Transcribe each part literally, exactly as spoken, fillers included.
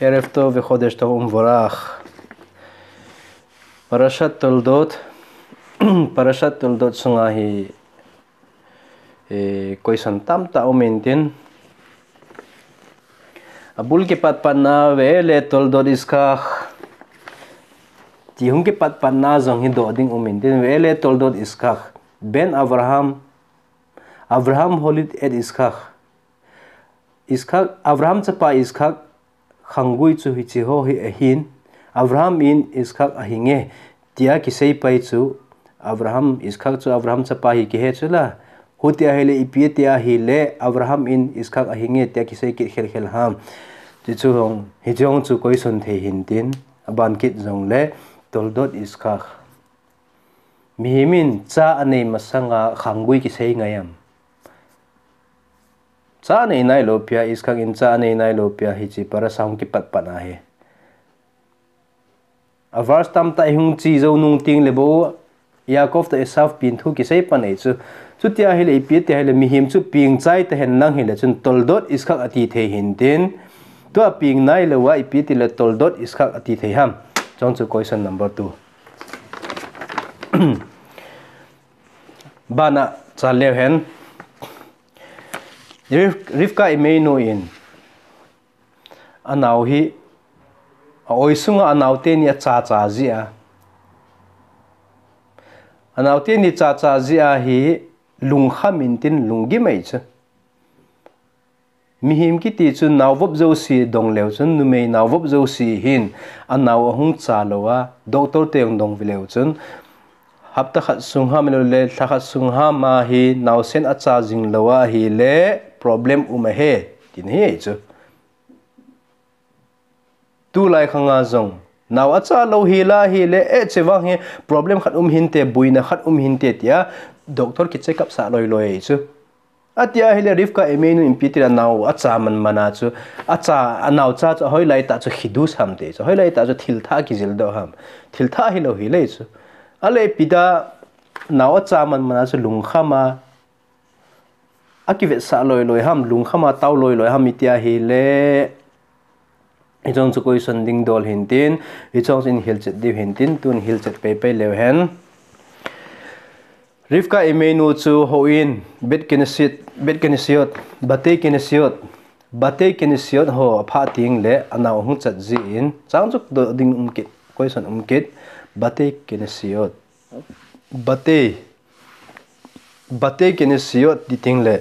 ערב טוב וחודש טוב ומבורך. פרשת תולדות, פרשת תולדות sunga hi, eh, question tamtah um intin. Abul kipatpatna ve'ele תולדות אשכח. Ti hung kipatpatna jong hi doh ding um intin. Ve'ele תולדות אשכח. בן אברהם, אברהם הוליד את אשכח. אשכח, אברהם chapa אשכח, khanggui chu hiche ho hi ahin, אברהם in אשכח ahinge, tia kisei pai chu, אברהם, אשכח chu אברהם chapa hi kihe chu la. Hutia hile ipi tia hile, אברהם in אשכח ahinge, tia kisei kit khelkhel ham. Ti chu hung, hiche hung chu question thei hintin, aban kit jongle, תולדות אשכח. Mihem in cha anei masanga khanggui kisei ngai am? Cha anei nailou pia, אשכח in cha anei nailou pia, hiche parasha hung kipatpatna hi. A verse tamtah hung che jou nung tengle bou, Yaakov toh Esau pen thu kisei pan ahi chu. Chutia hile ipi tia hile mihem chu peng chai tahen lang hile chun תולדות אשכח ati thei hintin. Tua peng nailouva ipi tile תולדות אשכח ati thei ham. Chong chu question number two. Bana chaleu hen. Rif-, Rivka Imeinu in anao hi, a-oi sunga anao teni achacha jia. Anao teni chacha jia hi lungkham intin lunggim ahi chu. Mihem kiti chu nao vop jouse dong leu chun, numei nao vop jouse hin anao ahung cha louva, doctor te hung dong ve leu chun, hapta khat sung ham lou le, lha khat sung ham a hi naosen acha jing louva ahile problem um ahi, tin ahi chu. Tulai khanga jong, nao acha lou hi la hile, eh, chevang hi problem khat um hinte, buina khat um hinte tia, doctor ki check up sah loi loi ahi chu. Atia hile Rivka Imeinu in ipi tile nao acha man mana chu, acha, anao cha chu, hoilai tah chu chidush ham ti chu, hoilai tah chu thil thah kijil doh ham, thil thah hilou hile chu. Ale ipi dia nao acha man mana chu lungkham a, akivetsah loi loi ham, lungkham a tao loi loi ham itia hile, hichong chu question ding dol hintin, hichong chu in hilchet diu hintin, tun hilchet pei pei leu hen. Rivka Imeinu chu houin, בית כנסיות, בית כנסיות, בתי כנסיות, בתי כנסיות ho aphah tengle anao ahung chat jin, chang chu doh ding um kit, question um kit, בתי כנסיות. בתי, בתי כנסיות ti tengle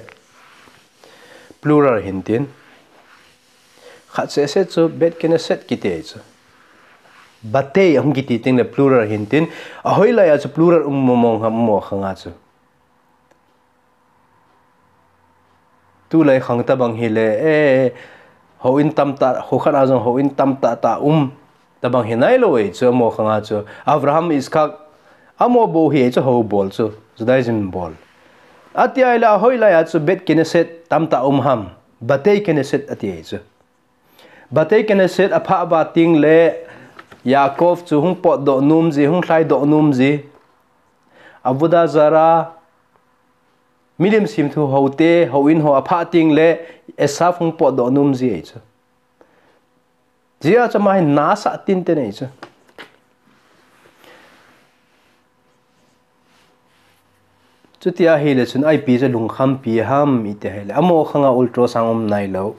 plural hintin. Khat seh seh chu בית כנסת kiti chu. בתי ahung kiti tengle plural hintin. Ahoilai a chu plural um mong mong ham mo khanga chu. Tulai khang tabang hile, eh, houin tamtah, kho khat a jong houin tamtah tah um tabang hi nailou ahi chu, amo khanga chu. Abraham, Iskak, amo bou hi ahi chu, hou bol chu, Judaism bol. Atia ahile, ahoilai a chu, בית כנסת tamtah um ham, בתי כנסת ati ahi chu. בתי כנסת aphah uva tengle, Yaakov chu hung potdoh nom ji, hung lhaidoh nom ji. עבודה זרה, milim semthu houte, houin ho aphah tengle, Esav hung potdoh nom ji ahi chu. Hijeh a chu ama hi nasah tinten ahi chu. Chuti ahile chun ipi chu lungkhampi ham iti ahile, amo khanga ultrasound um nailou.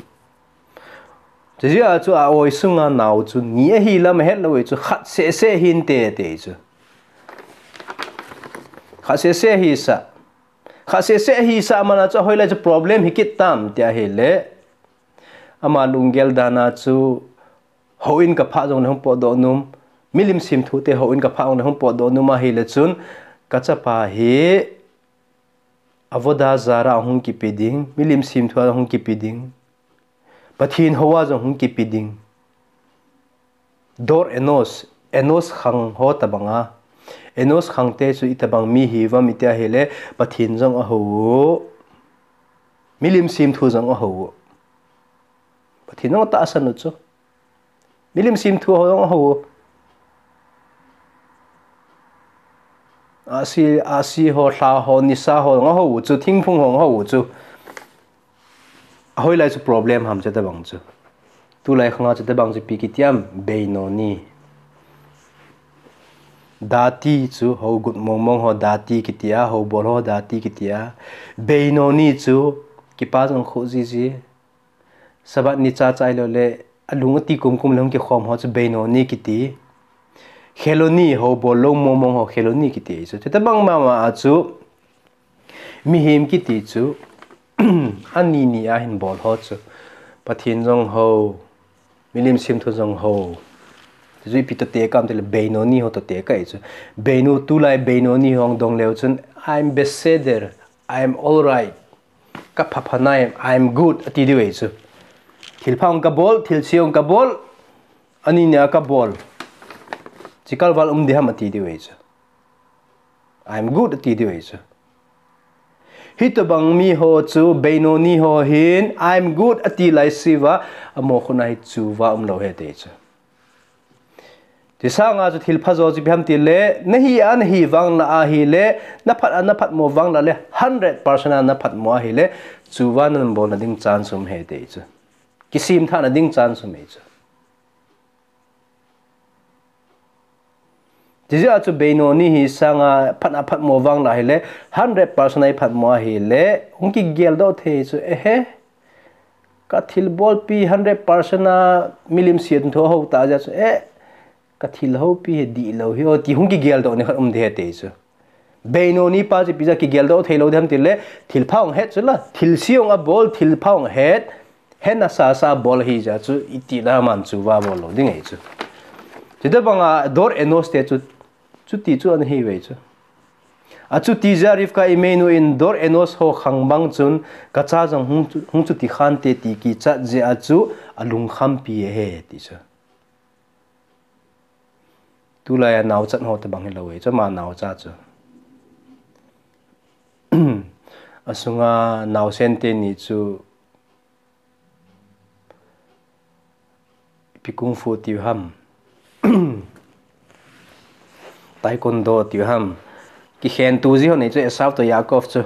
Hijeh a chu a-oi sunga nao chu ni ahi lam ahetlou ahi chu, khat seh seh hinte ati ahi chu. Khat seh seh hisah. Khat seh seh hisah mana chu ahoilai chu problem hi kit tam ti ahile, ama lunggel dan a chu houin kaphah jongle hung potdoh nom, milim semthute houin kaphah jongle hung potdoh nom ahile chun, kachapa hi עבודה זרה a hung kipe ding, milim semthu a hung kipe ding, Pathen hou a jong hung kipe ding. דור אנוש, Enosh khang ho tabanga, Enosh khangte chu itobang mi hiuvam iti ahile, Pathen jong ahou u, milim semthu jong ahou u. Pathen jong atahsan u chu. Milim semthu ho jong ahou u. Ahsi, ahsi ho, lha ho, nisa ho jong ahou u chu, thingphung ho jong ahou u chu. Ahoilai chu problem ham chu tobang chu. Tulai khanga chu tobang chu ipi kiti ham, Beinoni. Dati chu hou gut mong mong ho dati kiti a, hou bol ho dati kiti a. Beinoni chu kipa jong khu jiji. Sabbath ni cha cha ahilou le, alung ati kum kum le hung kikhom ho chu Beinoni kiti. Kheloni, hou bol lou mong mong ho Kheloni kiti chu. Tobang mama a chu, mihem kiti chu, ani ni a hin bol ho chu. Pathen jong hou, milim semthu jong hou. Chu ipi toh tekah ham tile Beinoni ho toh tekah chu. Beinu, tulai Beinoni ho dong leu chun, I'm בסדר, I'm alright. Ka pha pha nai, I'm good, ati diu ahi chu. Thil pha jong ka bol, thil se jong ka bol, ani ni a ka bol. Chikal val um ding ham ati diu ahi chu. I'm good, ati diu ahi chu. Hitobang mi ho chu, Beinoni ho hin, I'm good, ati lai siuva, amaho khut a hi chuva umlou ahi ti chu. Ti sanga chu thil pha jo chu ipi ham tile, nahi a nahi vang la ahile, na phat a na phatmo vang la le, hundred percent a na phatmo ahile, chuva na bolna ding chance um ahi ti chu. Kisem thana ding chance um ahi chu. Ti jeh a chu Beinoni hi sanga phat a phatmo vang la ahile, hundred percent a i phatmo ahile, hung kigel doh thei chu, ehe. Ka thil bolpi hundred percent a milim semthu hou ta jeh chu, eh, ka thil houpi hi dihlou hi, o ti hung kigel doh ni khat um ding ahi ti chu. Beinoni pa chu ipi jeh a kigel doh thei lou ding ham tile, thil pha jong het chu la, thil se jong abol, thil pha jong het, hetna sasa bol ahi jeh chu, iti la aman chuva bol lou ding ahi chu. Chutobang a דור אנוש te chu, chuti chu ana hi uve chu. Achuti jeh a Rivka Imeinu in דור אנוש ho khang bang chun, ka cha jong hung chu, hung chuti khante ti kichat jeh a chu, alungkhampi ahi ti chu. Tulai a naochat ho tobang hilou ahi chu, ama naocha chu. Asunga naosen teni chu, ipi kung fu tiu ham, taekwondo tiu ham, kikhen tu ji ho nei chu Esau toh Yaakov chu.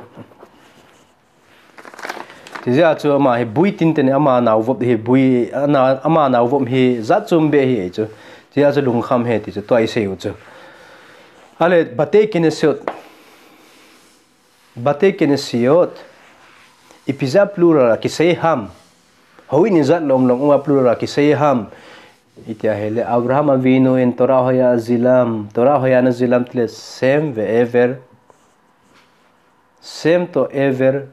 Ti jeh a chu ama hi bui tin teni, ama naovop hi bui, ana, ama naovop hi jat chom beh ahi chu. Ti jeh a chu lungkham ahi ti chu tua i sei u chu. Ale, בתי כנסיות. בתי כנסיות. Ipi jeh a plural a kisei ham. Houin ijat lom lom uva plural a kisei ham. Iti ahile, אברהם אבינו in תורה היה זילם, תורה היה נזילם tile Shem ve Ever. Shem toh Ever,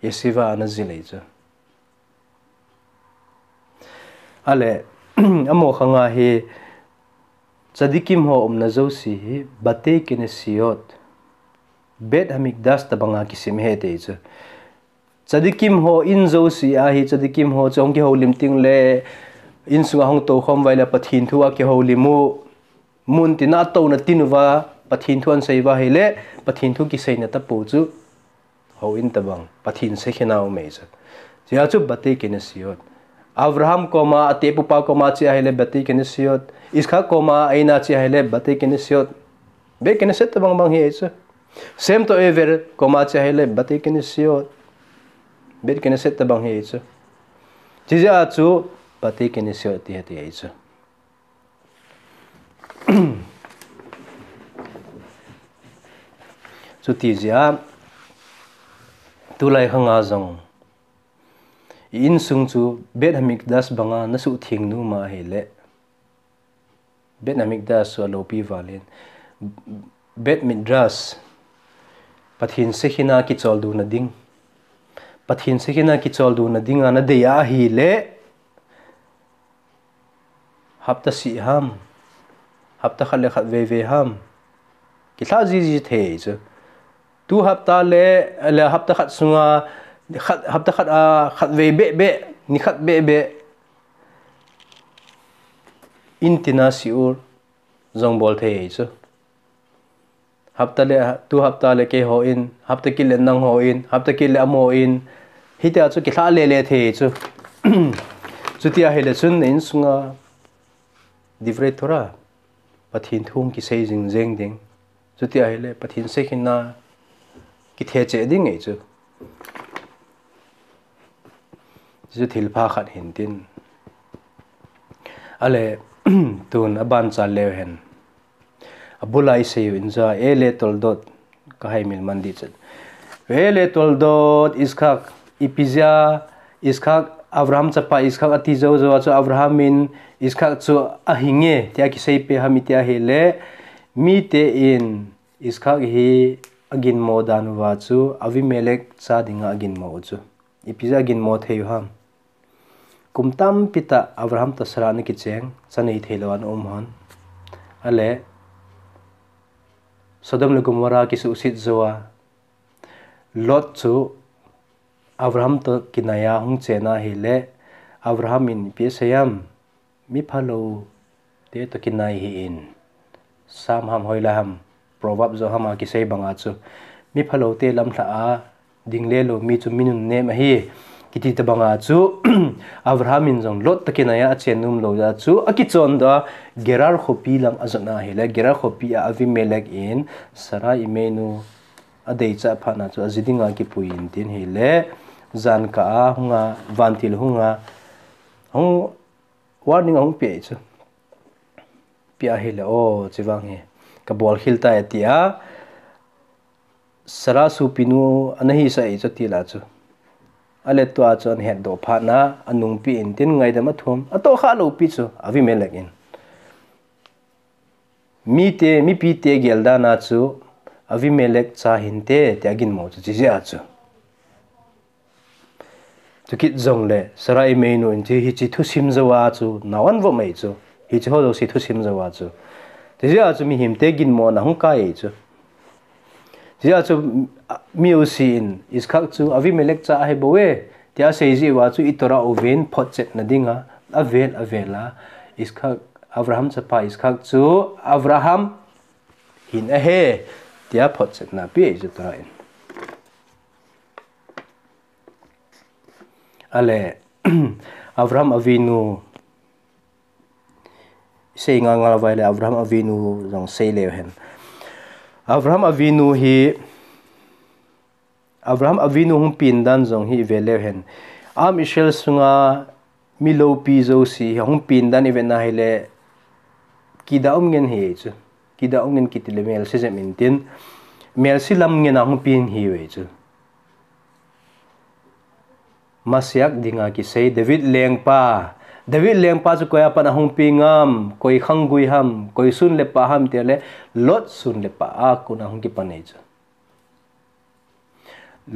ישיבה ana zil ahi chu. Ale, amaho khanga hi, צדיקים ho umna jouse hi, בתי כנסיות, בית המקדש tobang a kisem ahi ti chu. Tzadikim ho in jouse ahi, tzadikim ho chu hung kihoulim teng le, insunga hung toukhom uva ahile Pathen thu a kihoulim u. Mun tina touna tin uva, Pathen thu ahin sei uva ahile, Pathen thu kiseina tapou chu houin tobang, Pathen sekhinna um ahi chu. Chea chu בתי כנסיות. Abraham koma, atehpupa koma che ahile בתי כנסיות. Yitzchak koma, a-in a che ahile בתי כנסיות. בית כנסת tobang bang hi ahi chu. Shem toh Ever koma che ahile בתי כנסיות. בית כנסת tobang hi ahi chu. Chijeh a chu בתי כנסיות ti ahi ti ahi chu. Chuti jeh a, tulai khanga jong, i insung chu בית המקדש banga nasuhtheng nom ahile, בית המקדש chu aloupi val in, בית מדרש, Pathen sekhinna kicholdo na ding, Pathen sekhinna kicholdo na dinga nadei ahile, hapta seh ham, hapta khat le khat veivei ham, kilha jiji thei chu. Tu hapta le, le hapta khat sunga, khat, hapta khat a, khatvei behbeh, nikhat behbeh, in tina shiur jong bol thei chu. Hapta le, tu hapta le keiho in, hapta kit le nangho in, hapta kit le amaho in, hitia chu kilha lele thei chu. Chuti ahile chun na insunga דברי תורה, Pathen thu kisei jing jeng ding. Chuti ahile Pathen sekhinna kithecheh ding ahi chu. Chu thilpha khat hintin. Ale, tun aban cha leu hen. Abula isei u in ja, e le toldot, ka hai mil man di chet. E le toldot, Iskak, ipi jeh a, Iskak, Abraham chapa Iskak ati jou jou a chu Abraham in Iskak chu ahinge, tia kisei pe ham itia hile, mite in Iskak hi aginmo dan uva chu, Avimelek cha dinga aginmo u chu. Ipi jeh a aginmo thei u ham. Kum tampi tah Abraham toh Sarah ana kicheng, cha nei thei lou ana um hon. Ale, Sodom le Gomorrah kisuhset jou a, Lot chu Abraham toh kinai a hung chen ahile, Abraham in ipi asei ham, mi phalou te toh kinai hih in. Sam ham hoilai ham, Proverb jo ham a kisei banga chu, mi phalou te lamlhah a ding le lou mi chu mi nunnem ahi, kiti tobanga chu, Abraham in jong Lot toh kinai a achen nom lou jeh a chu, akichondoh a, Gerar khopi lang ajot na ahile, Gerar khopi a Avimelek in Sarah imeinu adeicha phat na chu, aji dinga kipui in tin hile, jan kah a hunga, vantil hunga, hung warning ahung pe chu. Pe ahile, o, chuvang hi, ka bol khel tai tia, Sarah sopinu ana hisah e chu tila chu. Ale tua chu ana hetdoh phat na, anungpi in tin ngaidam athum, atoh kha lou pi chu, Avimelek in. Mite, mipite gel dan a chu, Avimelek cha hinte, tia aginmo chu, chijeh a chu. Chukit jongle, Sarah imeinu in chu, hiche thusim jou a chu, nao an vop mai chu, hiche ho jouse thusim jou a chu. Chijeh a chu, mihemte ginmo na hung kai e chu. Chijeh a chu, mi jouse in, Iskak chu, Avimelek cha ahi bou e, tia asei jeh uva chu, i Torah uvin, photchetna dinga, avel, avel a, Iskak, Abraham chapa Iskak chu, Abraham hin ahi, tia photchetna ape chu Torah in. Ale, Abraham Avinu, sei ngal ngal vai le Abraham Avinu jong sei leu hen. Abraham Avinu hi, Abraham Avinu hung pen dan jong hi ive leu hen. Am Israel sunga mi loupi jouse hi hung pen dan ive na hile, kida um ngen hi chu. Kida um ngen kiti le melse jep in tin. Melse lam ngen a hung pen hi ve chu. Masiah dinga kisei David lengpa. David lengpa chu koi a pat a hung peng ham, koi khanggui ham, koi sun le pah ham tile Lot sun le pah a kon a hung kipan e chu.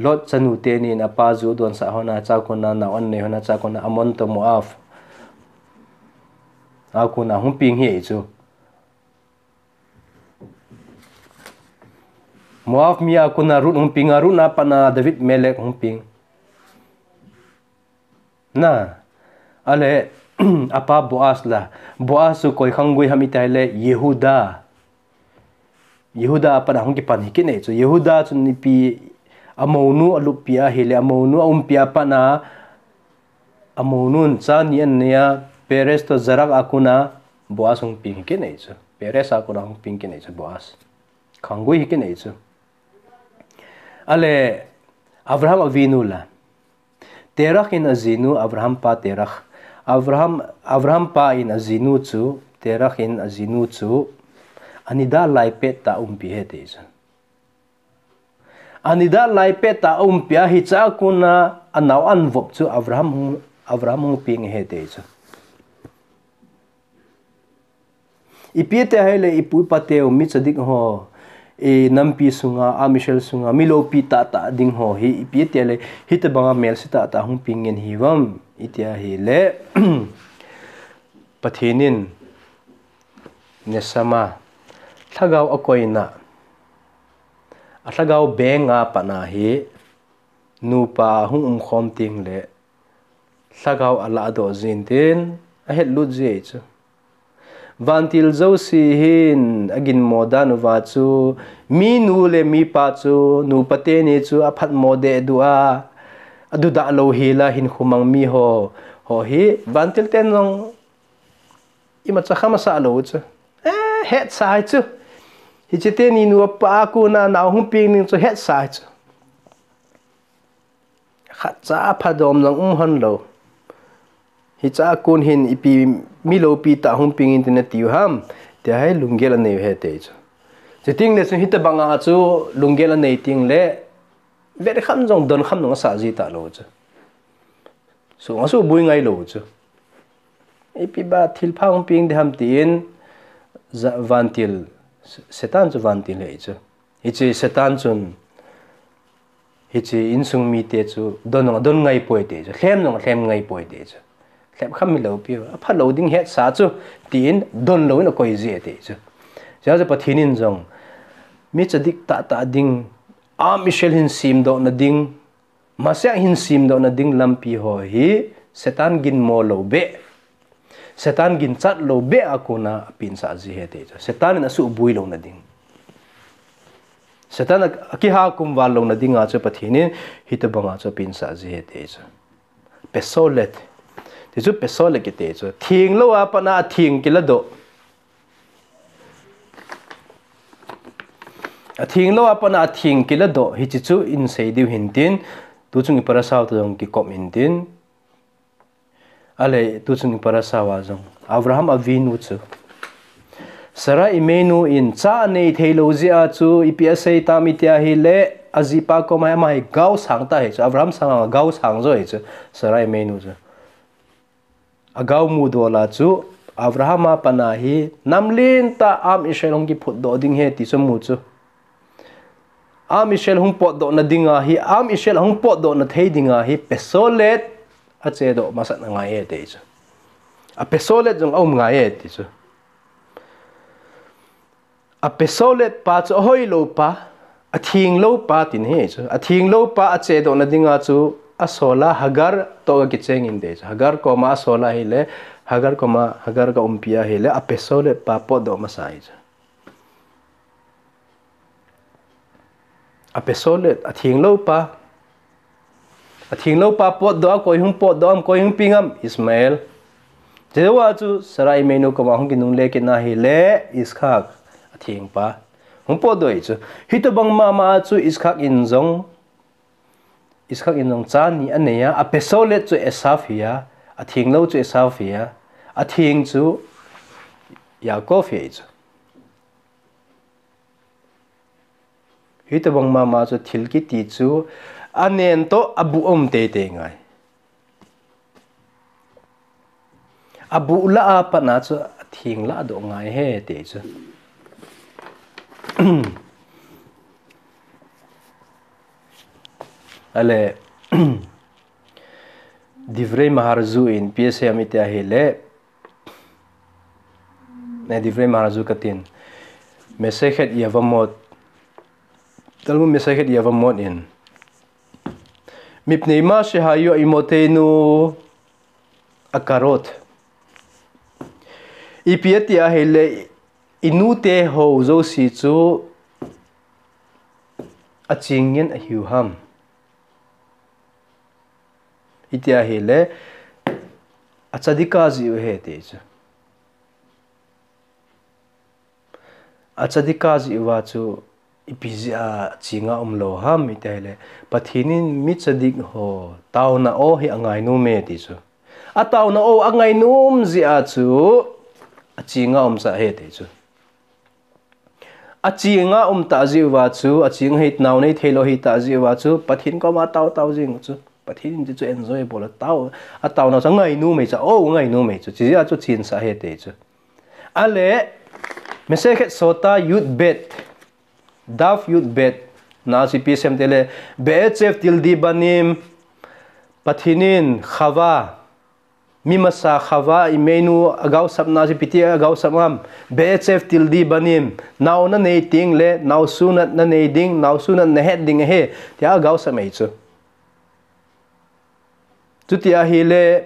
Lot chanu teni in apa ju donsah hon a, chua kon a nao an nei hon a, chua kon a Ammon toh Moab a kon a hung peng hi chu. Moab mi a kon a Ruth hung peng a, Ruth a pat a David Melek hung peng. Na, ale, apa Boaz la. Boaz chu koi khanggui ham iti le Yehuda. Yehuda a pat a hung kipan hi kit nei chu. Yehuda chu nipi amounu aluppi ahile, amounu aumpi a pat a, amounun cha ni an nei a, Perez toh Zarah a kon a Boaz hung peng hi kit nei chu. Perez a kon a hung peng kit nei chu Boaz. Khanggui hi kit nei chu. Ale, Abraham Avinu la. Terah in ajinu, Abraham pa Terah. Abraham, Abraham pa in ajinu chu, Terah in ajinu chu, anida lai pet a umpi ahi ti chu. Anida lai pet a umpi ahi, chua kon a anao an vop chu Abraham hung, Abraham hung peng ahi ti chu. Ipi tia hile ipu ipa teu mi tzadik ho, inampi sunga, Am Israel sunga, mi loupi tahtah ding ho hi, ipi tia le, hitobanga melse tahtah hung peng ngen hiuvem, itia hile, Pathen in, neshama, lhagao akoina, alhagao beng a pat a hi, nupa hung umkhom teng le, lhagao alahdoh jin tin, ahetlut ji ahi chu. Vantil jouse hin aginmo dan uva chu, minu le mipa chu, nupa teni chu aphatmo deh duh a, adudah lou hel a hinkho mang mi ho, ho hi, vantil ten jong imacha kha masa lou chu. Eh, hetsa ahi chu. Hiche teni nupa a kon a nao hung peng ding chu hetsa ahi chu. Khatcha aphadom jong um hon lou. Hicha kon hin ipi mi loupi tah hung peng in tin atiu ham, tia hi lunggel anei u ahi ati chu. Chuting le chun hitobang a chu lunggel anei teng le, vetkham jong donkham jong asah ji talou chu. Su, asuboi ngailou chu. Ipi ba thilpha hung peng ding ham tin, ja, vantil, Satan chu vantil ahi chu. Hiche Satan chun, hiche insung mite chu don jong adon ngai poi ati chu, lhem jong alhem ngai poi ati chu. Lhepkham mi loupi, aphalou ding hetsa chu, tin donlou in akoi ji ati chu. Chuche chu Pathen in jong, mi tzadik tahtah ding, am Israel hin semdohna ding, Messiah hin semdohna ding lampi ho hi Satan ginmo lou beh, Satan ginchat lou beh a kona apinsah ji ahi ati chu. Satan in asuboi louna ding, Satan a, akiha kumval louna dinga chu Pathen in hitobanga chu apinsah ji ahi ati chu. Pesolet. Ti chu pesolet kiti chu, thenglou a pat a atheng kiladoh. Athenglou a pat a atheng kiladoh, hiche chu isei diu hintin, tuchung iparasha u toh jong kikop intin. Ahile, tuchung iparasha uva jong, Abraham Avinu chu, Sarah Imeinu in cha anei theilou jeh a chu ipi asei tam iti ahile, ajipa koma hi ama hi gaosang tah ahi chu, Abraham sanga gaosang jo ahi chu, Sarah Imeinu chu. Agao mudol a chu, Abraham a pat a hi nam lentah a am Israel hung kiphutdoh ding ahi ti chu amu chu. Am Israel hung potdohna dinga hi, am Israel hung potdohna thei dinga hi pesolet achedoh masat angai e ati chu. Apesolet jong aum ngai e ati chu. Apesolet pa chu ahoilou pa, athenglou pa tin ahi chu. Athenglou pa achedohna dinga chu asol a Hagar toh akicheng in ati chu. Hagar koma asol a ahile, Hagar koma, Hagar kaumpi ahile, apesolet pa potdoh masa ahi chu. Apesolet, athenglou pa. Athenglou pa potdoh a, koi hung potdoh am, koi hung peng am, Ishmael. Chujouva chu Sarah Imeinu koma hung kinungle kit na ahile, Iskak, atheng pa. Hung potdoh ahi chu. Hitobang mama a chu Iskak in jong, Iskak in jong cha ni anei a, apesolet chu Esav ahi a, athenglou chu Esav ahi a, atheng chu Yaakov ahi chu. Hitobang mama chu thil kiti chu anen toh abuh aum teitei ngai. Abuh lah a pat a chu atheng lahdoh ngai ahi ati chu. Ahile, Divrei Maharzot in ipi asei ham iti ahile, ne, Divrei Maharzot katin, Masechet Yevamot, Talmud Masechet Yevamot in, Mipnei ma shehayu imoteinu akarot. Ipi ati ahile, inute ho jouse chu aching ngen ahiu ham iti ahile, atzadik a jeh u ahi ati chu. Atzadik a jeh uva chu ipi jeh a aching a umlou ham iti ahile, Pathen in mi tzadik ho taona o hi angainom e ati chu. Ataona o angainom jeh a chu aching a umsah ahi ati chu. Aching a um tah jeh uva chu, aching ahi, nao nei theilou ahi tah jeh uva chu, Pathen koma tao tao jing chu. Pathen in chu enjoy bol a tao, ataona chu angainom e chu, o, angainom e chu. Chujeh a chu chensah ahi ati chu. Ahile, Masechet Sota Yud Bet, Daf Yud Bet, na chu ipi asei ham itile, Be'etzev Tildi Banim, Pathen in Chava, mi masa Chava Imeinu agaosapna chu ipi ti agaosap ham, Be'etzev Tildi Banim, nao nanei teng le, naosunat nanei ding, naosunat nahet ding ahi, tia agaosap ahi chu. Chuti ahile,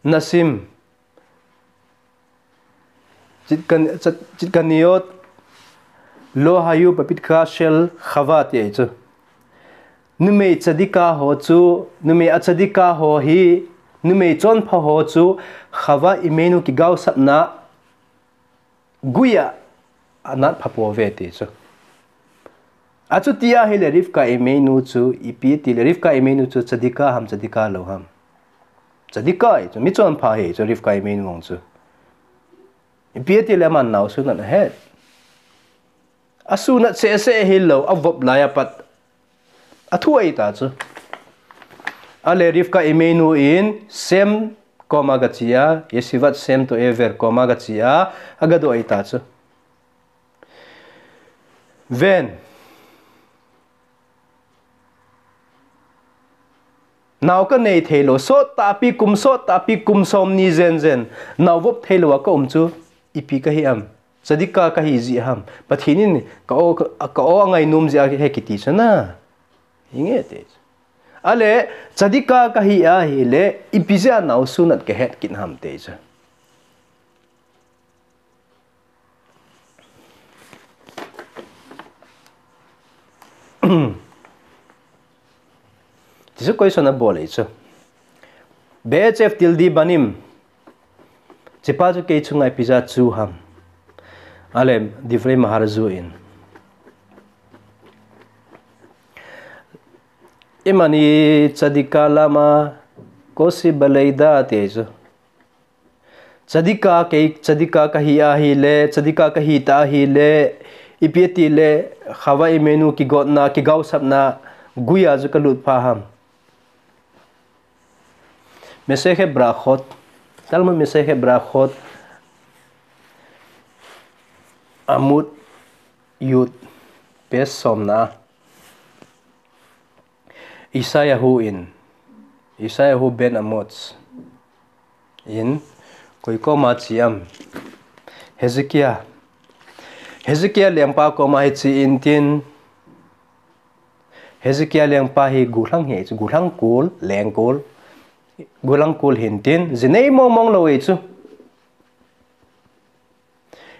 Nasim, Tzidkaniot, Lo Hayu Bepitcha shel Chava ti ahi chu. Numei tzadik a ho chu, numei atzadik a ho hi, numei chonpha ho chu, Chava Imeinu kigaosapna gui a anat pha pouve ti chu. Achuti ahile Rivka imeinu chu, ipi tile Rivka imeinu chu tzadika ham, tzadika lou ham. Tzadika ahi chu, michonpha ahi chu Rivka imeinu jong chu. Ipi tile aman naosen ahet. Asunat sese hilou, avop laiya pat athu ahita chu. Ale Rivka imeinu in Sem koma gache a, Yeshivat Sem To'ever koma gache a, agadoh ahita chu. Ven. Nao kanei theilou, sot tahpi kum, sot tahpi kum somni jenjen, nao vop theilou a kaum chu, ipi kahi am? Tzadika kahi jeh ham? Pathen in ka o, ka o angainom jeh a he kiti chu na. Hinge te. Ale, tzadika kahi ahile, ipi jeh a naosen kahet kit ham te chu. Tichu question abol ahi chu. Be'etzef tildi banim. Hichepa chu kei chunga ipi jeh a chu ham. Ale, Divrei Maharal in. Imani tzadika lama kosi baleida te chu. Tzadika kei, tzadika kahi ahile, tzadika kahi ta ahile, ipi tile, Chava imeinu kigotna, kigaosapna, guiya chu kalut pha ham. Masechet Berachot, Talmud Masechet Berachot, Amud Yud, page somna. Yeshayahu in, Yeshayahu ben Amoz in, koi koma che am? Hezekiah. Hezekiah lengpa koma hiche in tin, Hezekiah lengpa hi gollhang ahi chu, gollhang kol, lengkol, gollhang kol ahin tin, ji nei mong mong lou ahi chu.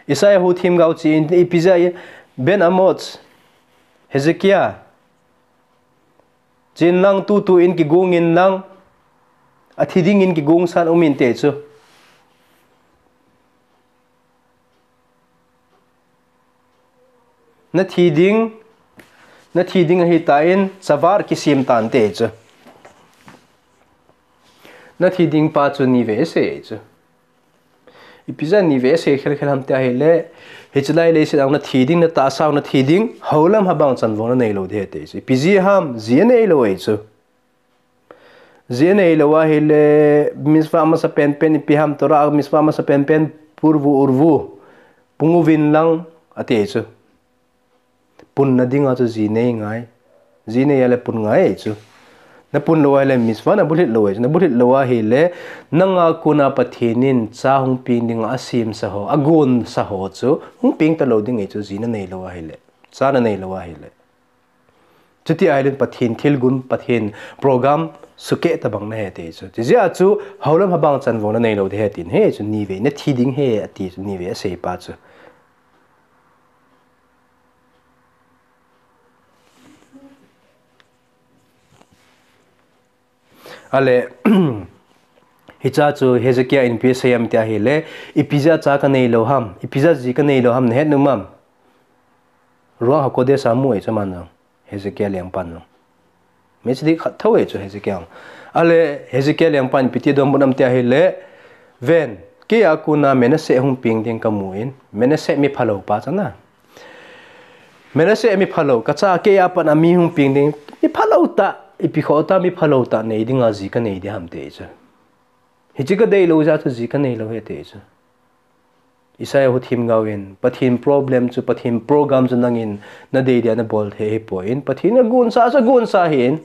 Yeshayahu themgao che in, ipi jeh a, ben Amoz, Hezekiah, chen lang tutu in kigong in lang, athi dingin kigong san um inte chu. Nathi ding, nathi ding ahitan, tsavar kisem tante chu. Nathi ding pa chu ni veise chu. Ipi jeh a ni veise khel khel ham tia ahile, hiche lai leiset a nathi ding, natahsa nathi ding, houlam habang chanvon nanei lou ding ahi te chu. Ipi jeh ham, ji anei lou ahi chu. Ji anei lou ahile, mitzvah masa penpen ipi ham, Torah mitzvah masa penpen, purvu urvu, pung uvin lang, ati chu. Punna dinga chu ji nei ngai. Ji nei a le pun ngai chu. Napun lou ahile mitzvah nabulhit lou ahi chu. Nabulhit lou ahile, nanga kona Pathen in cha hung peng dinga asemsa ho, agonsa ho chu, hung peng talou ding ahi chu, ji nanei lou ahile. Cha nanei lou ahile. Chuti ahile Pathen thilgon, Pathen program sukeh tabang nahi te chu. Chujeh a chu, houlam habang chanvon nanei lou ding ahi tin, hiche chu ni vei, nathi ding ahi ati chu, ni vei asei pa chu. Ale, hiche chu Hezekiah in ipi asei em tia ahile, ipi jeh a cha kanei lou ham, ipi jeh a ji kanei lou ham, nahet nom am? Ruach HaKodesh a amu ahi chu aman jong, Hezekiah lengpan jong. Meichadi khat thou ahi chu Hezekiah. Ale, Hezekiah lengpan ipi ti donbut em tia ahile, ven, keiya kona Manasseh hung peng ding kamun, Manasseh mi phalou pa chu na. Manasseh mi phalou, kacha keiya pat a mi hung peng ding, mi phalou tah, ipi khoh tah, mi phalou tah nei dinga ji kanei ding ham ati chu. Hiche kadei lou jeh a chu ji kanei lou ahi ati chu. Isaiah hu themgao in, Pathen problem chu, Pathen program chu nangin nadei dia nabol thei ahipoi. Pathen agonsa chu agonsa ahin.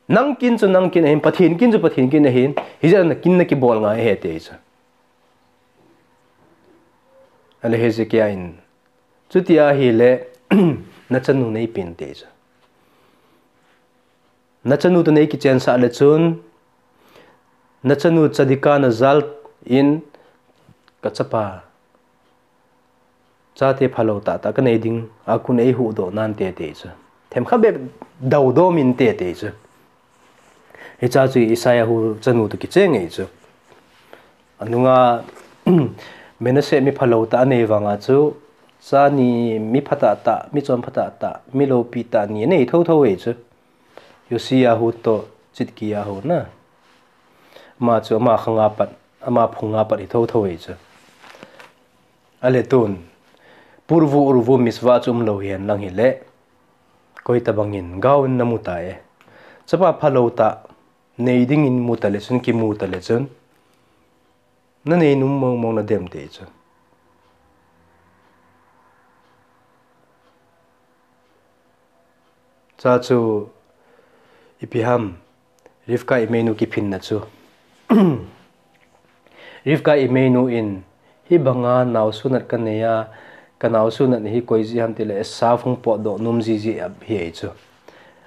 Nang kin chu nang kin ahin, Pathen kin chu Pathen kin ahin. Hijeh a nakin nakibol ngai ahi ati chu. Ale Hezekiah in, chuti ahile, nachanu neipen ati chu. Nachanu toh neikichensah le chun, nachanu tzadika najal in, kachapa, chate phalou tah tah kanei ding, akon eihuhdoh nante ati chu. Themkhat bep doudom inte ati chu. Hiche chu Isaiah hu chanu toh kicheng ahi chu. Anunga Manasseh mi phalou tah anei vanga chu, cha ni, mi phatah tah, mi chonphatah tah, mi loupi tah ni anei thotho e chu. Yoshiyahu toh Tzidkiyahu na. Ama chu ama khanga pat, ama phunga pat hi thotho e chu. Ale tun, purvu urvu mitzvah chu umlou hihen lang hile, koi tabangin gaoin namu ta e. Chapa phalou tah nei dingin mu tale chun, kimu tale chun, nanei nom mong mong nadem te chu. Cha chu ipi ham, Rivka Imeinu kiphinna chu. Rivka Imeinu in, hibanga nao sunat kanei a, ka nao sunat hi koi jeh ham tile Esav hung potdoh nom jeh jeh ahi chu.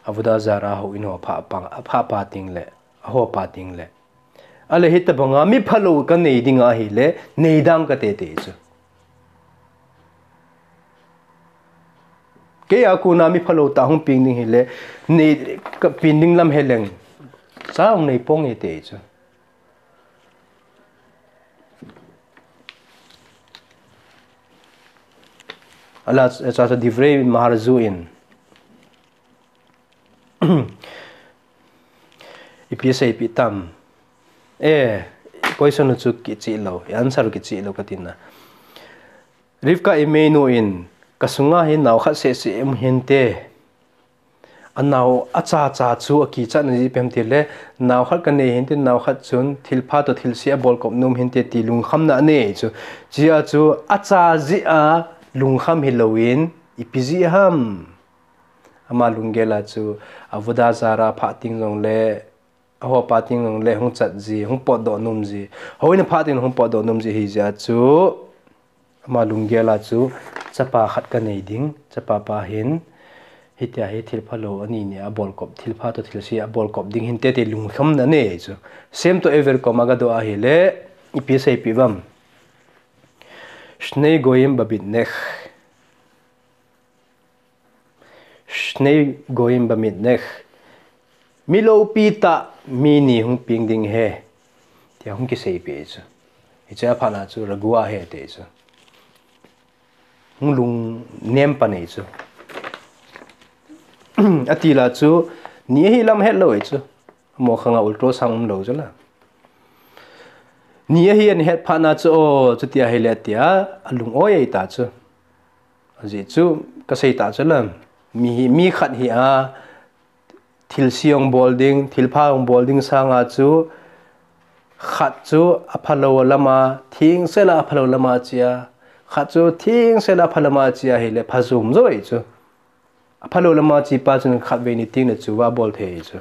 Avodah Zarah houin ho apha pa, apha pa tengle, aho pa tengle. Ale hitabanga mi phalou kanei ding ahile, nei dang kate te chu. Kei a kona mi phalou tah hung peng ding hile, nei, kapen ding lam heleng, cha hung nei ponge te chu. Ale, cha chu Divrei Maharal in, ipi aseipi tam. E, question chu kicheh lou, answer kicheh lou katina. Rivka Imeinu in, kasunga hi nao khat seh seh um hinte. Anao acha cha chu akichatna jeh ipi ham tile, nao khat kanei hinte, nao khat chun thilpha toh thilse abolkop nom hinte ti lungkhamna anei chu. Chea chu acha jeh a lungkham hilouvin, ipi jeh ham. Ama lunggel a chu, Avodah Zarah apha teng jongle, aho pa teng jongle hung chat ji, hung potdoh nom ji. Houin apha teng hung potdoh nom ji ahi jeh a chu, ama lunggel a chu, chapa khat kanei ding, chapa pa hin, hitia hi thil phalou ani ni abolkop, thilpha toh thilse abolkop ding hinte ti lungkhamna anei chu. Shem toh Ever koma gadoh ahile, ipi aseipi uvam. Shnei goyim bamit nech. Shnei goyim bamit nech. Mi loupi tah mi ni hung peng ding ahi, tia hung kiseipeh chu. Hiche aphatna chu Ragua ahi te chu. Hung lungnem pan e chu. Atila chu, ni ahi lam hetlou e chu. Amaho khanga ultrasound umlou chu la. Ni ahi ahet phatna chu, o, chuti ahile tia, alung oi e ta chu. Ajeh chu, kasei ta chu la. Mi hi, mi khat hi a, thilse hung bol ding, thilpha hung bol ding sanga chu, khat chu aphalou lama, thengsel a aphalou lama che a, khat chu thengsel a apha lama che ahile, phajom jo e chu. Aphalou lama che pa chun khatvei ni tengle chu abol thei chu.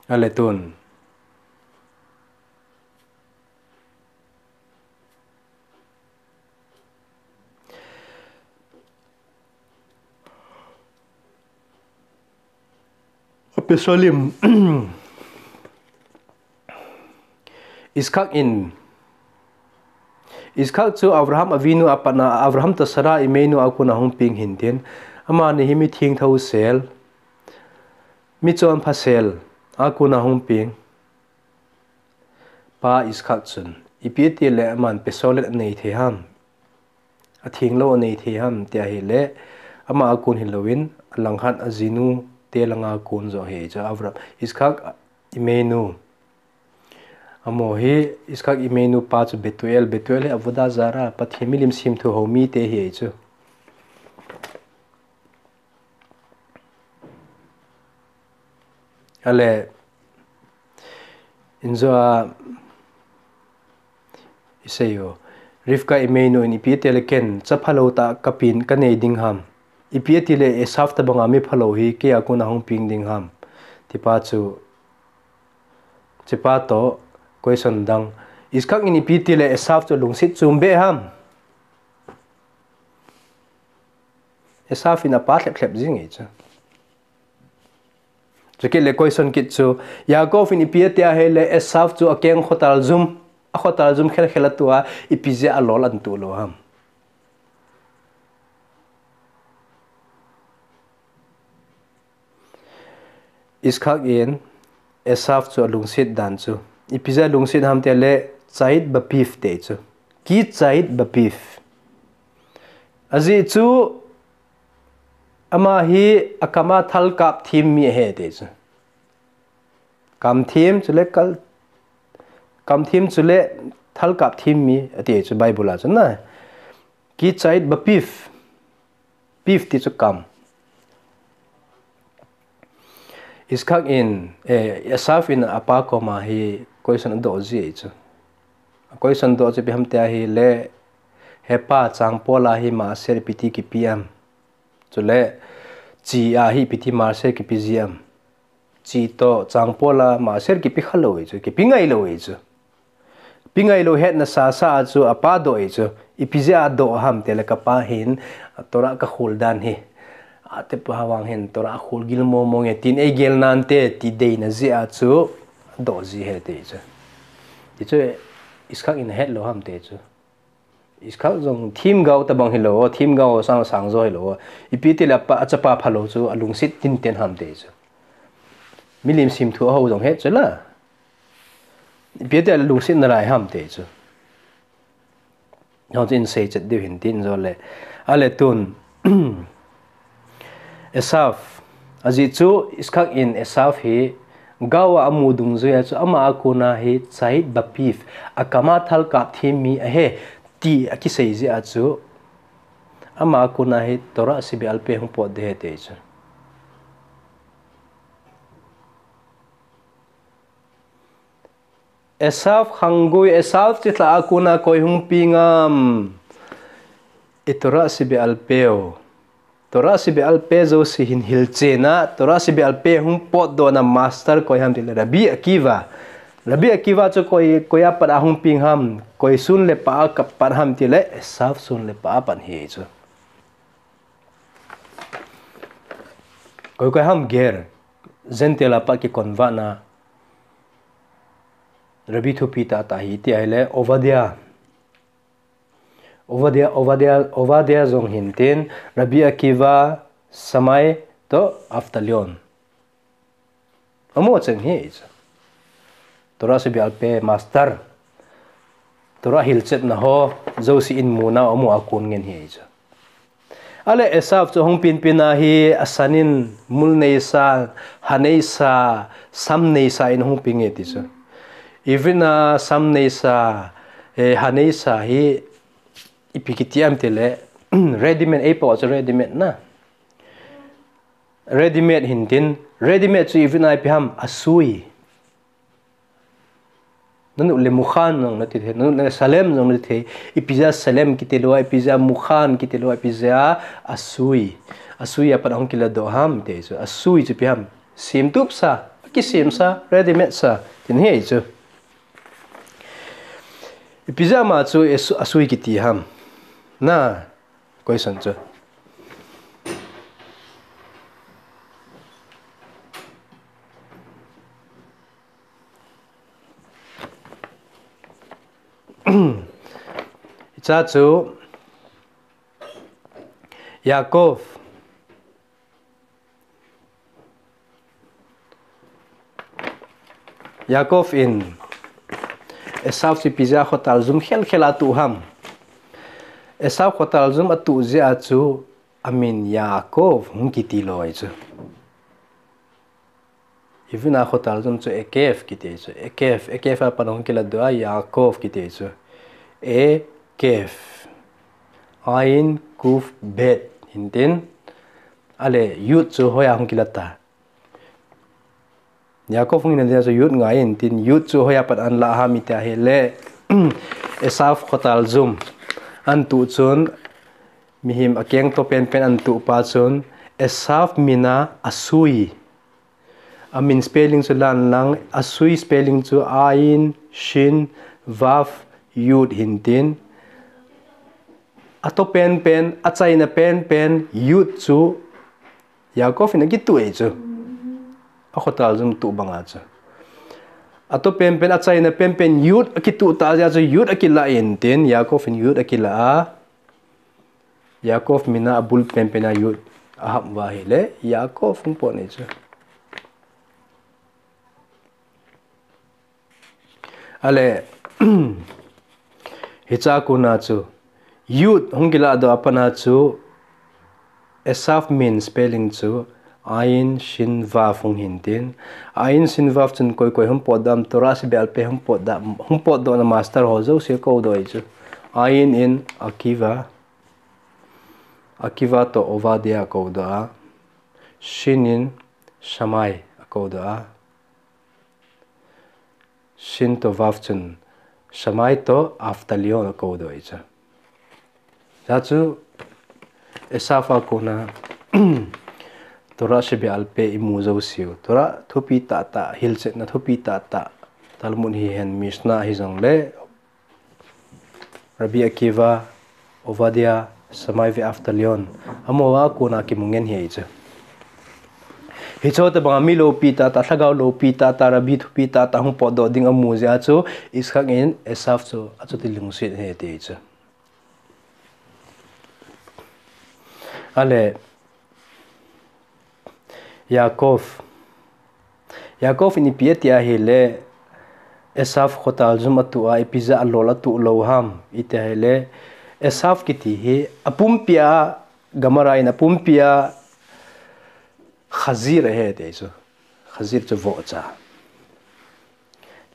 Ale tun. Pesolim. Iskak in. Iskak chu Avraham Avinu a patna, Avraham toh Sara Imeinu a kona hung peng hintin. Amani hi mi thengtho sel, mi chonpha sel a kona hung peng. Pa Iskak chun, ipi tile aman pesolet anei thei ham. Athenglou anei thei ham, tia ahile, ama a kon hilouvin, alangkhat ajinu te langa kon jo ahi chu Avraham. Iskak Imeinu. Amaho hi, Iskak Imeinu pa chu Betuel, Betuel hi Avodah Zarah, Pathen milim semthu hou mite ahi chu. Ale, injo a, isei u, Rivka Imeinu in ipi tile ken, cha phalou tah kapen, kanei ding ham. Ipi tile Esav tabanga mi phalou hi, kei a kona hung peng ding ham. Tipa chu, chepa toh, question dang. Iskak in ipi tile Esav chu lungset chom be ham. Esav in apa lhep lhep jing e chu. Chukit le question kit chu, Yaakov in ipi ati ahile Esav chu akeng khotal jum, akhotal jum khel khel atua, ipi jeh a alol antuh lou ham. Iskak in Esav chu alungset dan chu. Ipi jeh a lungset ham tile, chait bapith ti chu. Ki chait bapith. Ajeh chu ama hi akam a thal kap them mi ahi ti chu. Kam them chule kal, kam them chule thal kap them mi ati chu Bible a chu na. Ki chait bapith. Pith ti chu kam. Yitzchak in, eh, Esav in apa koma hi question adoh ji chu. Question adoh chu ipi ham tia ahile, he pa, changpol a hi maaser ipi ti kipe am. Chule, chi a hi ipi ti maaser kipe ji am. Chi toh changpol a maaser kipe khalou ahi chu, kipe ngailou ahi chu. Pe ngailou hetna sasa a chu apa doh ahi chu. Ipi jeh a doh ham tile kapa hin Torah kakhol dan hi. Ate pa vang hin Torah akhol gil momo nge tin eigel nante ti deina jeh a chu doh ji ahi ti chu. Ti chu Yitzchak in ahetlou ham ti chu. Yitzchak jong themgao tabang hilou, themgao sang sang jo hilou. Ipi tile apa, achapa phalou chu alungset tinten ham ti chu. Milim semthu ahou jong het chu la. Ipi tia lungset nalai ham ti chu. Hung chu in seichet diu hin tin jole. Ale tun. Esav. Ajeh chu Yitzchak in Esav hi gao a amu dungjuia chu ama a kona hi chait bapith, akam a thal kap them mi ahi ti akisei jeh a chu ama a kona hi Torah Shebe'al Peh hung potdoh ahi ti chu. Esav khanggui, Esav chilhah a kona koi hung peng am. I Torah Shebe'al Peh u. Torah Shebe'al Peh jouse hin hilchen a, Torah Shebe'al Peh hung potdohna master koi ham tile Rabbi Akiva. Rabbi Akiva chu koi, koi a pat a hung peng ham, koi sun le pah a pat ham tile Esav sun le pah a pat ahi chu. Koi koi ham ger, Gentile a pat kiconvert na Rabbi thupi tah tah ahi ti ahile Ovadia. Ovadia, Ovadia, Ovadia jong hin tin, Rabbi Akiva, Shammai toh Avtalyon. Amaho cheng ahi chu. Torah Shebe'al Peh master. Torah hilchetna ho jouse in muna amaho a kon ngen ahi chu. Ale Esav chu hung penpen a hi asan in mul neisa, ha neisa, sam neisa in hung peng e ti chu. Ivin a sam neisa, eh, ha neisa hi ipi kiti am tile, ready-made, ei pao chu ready-made na. Ready-made hin tin, ready-made chu ivin a ipi ham, asui. Nanop le mukhan jong nati thei, nanop le shalem jong nati thei, ipi jeh a shalem kiti lou a, ipi jeh a mukhan kiti lou a, ipi jeh a asui. Asui a pat hung kiladoh ham ti chu, asui chu ipi ham, semtup sa, akisemsa, ready-made sa, tin ahi chu. Ipi jeh a ama chu asu-, asui kiti ham. Na, question chu. Hiche chu Yaakov. Yaakov in Esav chu ipi jeh a khotal jum khel khel a atuh ham. Esav khotal jum atuh jeh a chu amin Yaakov hung kiti lou ahi chu. Ivin a khotal jum chu Ekev kiti chu. Ekev, Ekev a pat hung kiladoh a Yaakov kiti chu. Ekev. Ayin Kuf Bet hin tin. Ale Yud chu hoiya hung kila ta. Yaakov hung hina dia chu Yud ngai in tin, Yud chu hoiya pat ahin la ham iti ahile, Esav khotal jum ahin tuh chun, mihem akeng to penpen ahin tuh pa chun, Esav min a asui. Amin spelling chu lan lang, asui spelling chu Ayin, Shin, Vav, Yud hin tin. Ato penpen, achaina penpen, Yud chu Yaakov in akituh e chu. Akhotal jum tuh banga chu. Ato penpen, achaina penpen, Yud akituh tah jeh a chu, Yud akilah in tin, Yaakov in Yud akilah a. Yaakov min a abul penpen a Yud ahap uva ahile, Yaakov hung pot e chu. Ale, hiche a kona chu, Yud hung kilah doh a pat a chu, Esaf min spelling chu, Ayin Shin Vav hung hin tin. Ayin Shin Vav chun koi koi hung potdoh ham, Torah Shebe'al Peh hung potdoh, hung potdohna master ho jouse akou doh ahi chu. Ayin in Akiva, Akiva toh Ovadia akou doh a. Shin in Shammai akou doh a. Shin toh Vav chun Shammai toh Avtalyon akou doh ahi chu. Hijeh chun Esaf a kona Torah Shebe'al Peh imu jouseu. Torah thupi tahtah, hilchetna thupi tahtah. Talmud hihen, Mishnah hijongle, Rabbi Akiva, Ovadia, Shammai ve Avtalyon, amaho a kona kimu ngen ahi chu. Hiche tobang a mi loupi tahtah, lhagao loupi tahtah, Rabbi thupi tahtah hung potdoh ding amu jeh a chu, Yitzchak in Esaf chu achuti lungset ahi ati chu. Ale, Yaakov. Yaakov in ipi ati ahile, Esaf khotal jum atuh a, ipi jeh a alol atuh lou ham iti ahile, Esaf kiti hi, apumpi a, Gemara in apumpi a, Chazir ahi ati chu. Chazir chu vohcha.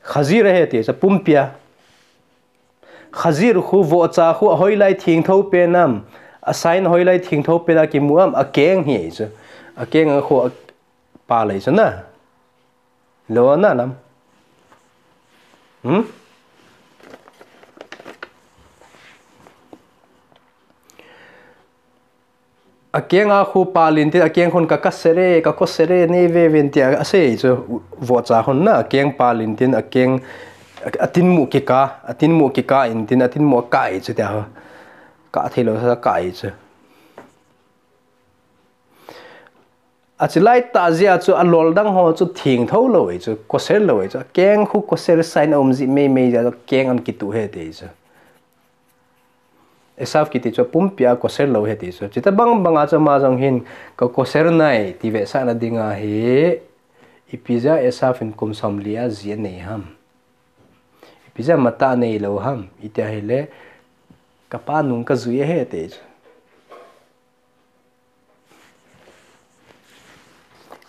Chazir ahi ati chu, apumpi a. Chazir khu, vohcha khu, ahoilai thengtho pen ham, a sign ahoilai thengtho pen a kimu ham, akeng ahi chu. Akeng a khu apal ahi chu na. Lou na nam. Hmm? Akeng a khu pal in tin, akeng khun ka kasere, ka kosere, nei ve ven tia asei chu, vohcha khun na, akeng pal in tin, akeng, atinmu kika, atinmu kika in tin, atinmu akai chu tia ho. Ka thei lou sa kai chu. Achilai tah jeh a chu alol dang ho chu thengtho lou ahi chu, koser lou ahi chu, akeng khu koser sign aum jeh mei mei jeh a chu, akeng ahin kituh ahi ati chu. Esaf kiti chu apumpi a koser lou ahi ati chu. Chuti bang bang a chu ama jong hin ka koser nai ti vetsahna ding ahi. Ipi jeh a Esaf in kum somli a ji anei ham. Ipi jeh a matah anei lou ham. Iti ahile, kapa nung kajui ahi ati chu.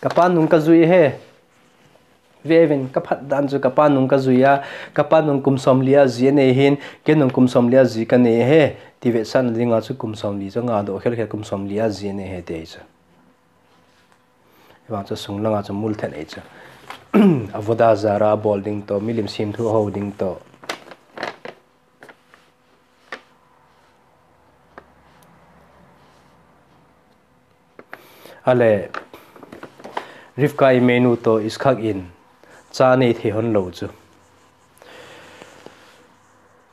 Kapa nung kajui ahi. Ve uvin, kaphat dan chu kapa nung kajui a, kapa nung kum somli a ji anei hin, kei nung kum somli a ji kanei ahi, ti vetsahna ding a chu kum somli chu ngadoh khel khel kum somli a ji anei ahi ati chu. Hivang chu sung lang a chu mul then ahi chu. Avodah Zarah bol ding toh, milim semthu hou ding toh. Ale, Rivka Imenu toh Yitzchak in cha nei thei hon lou chu.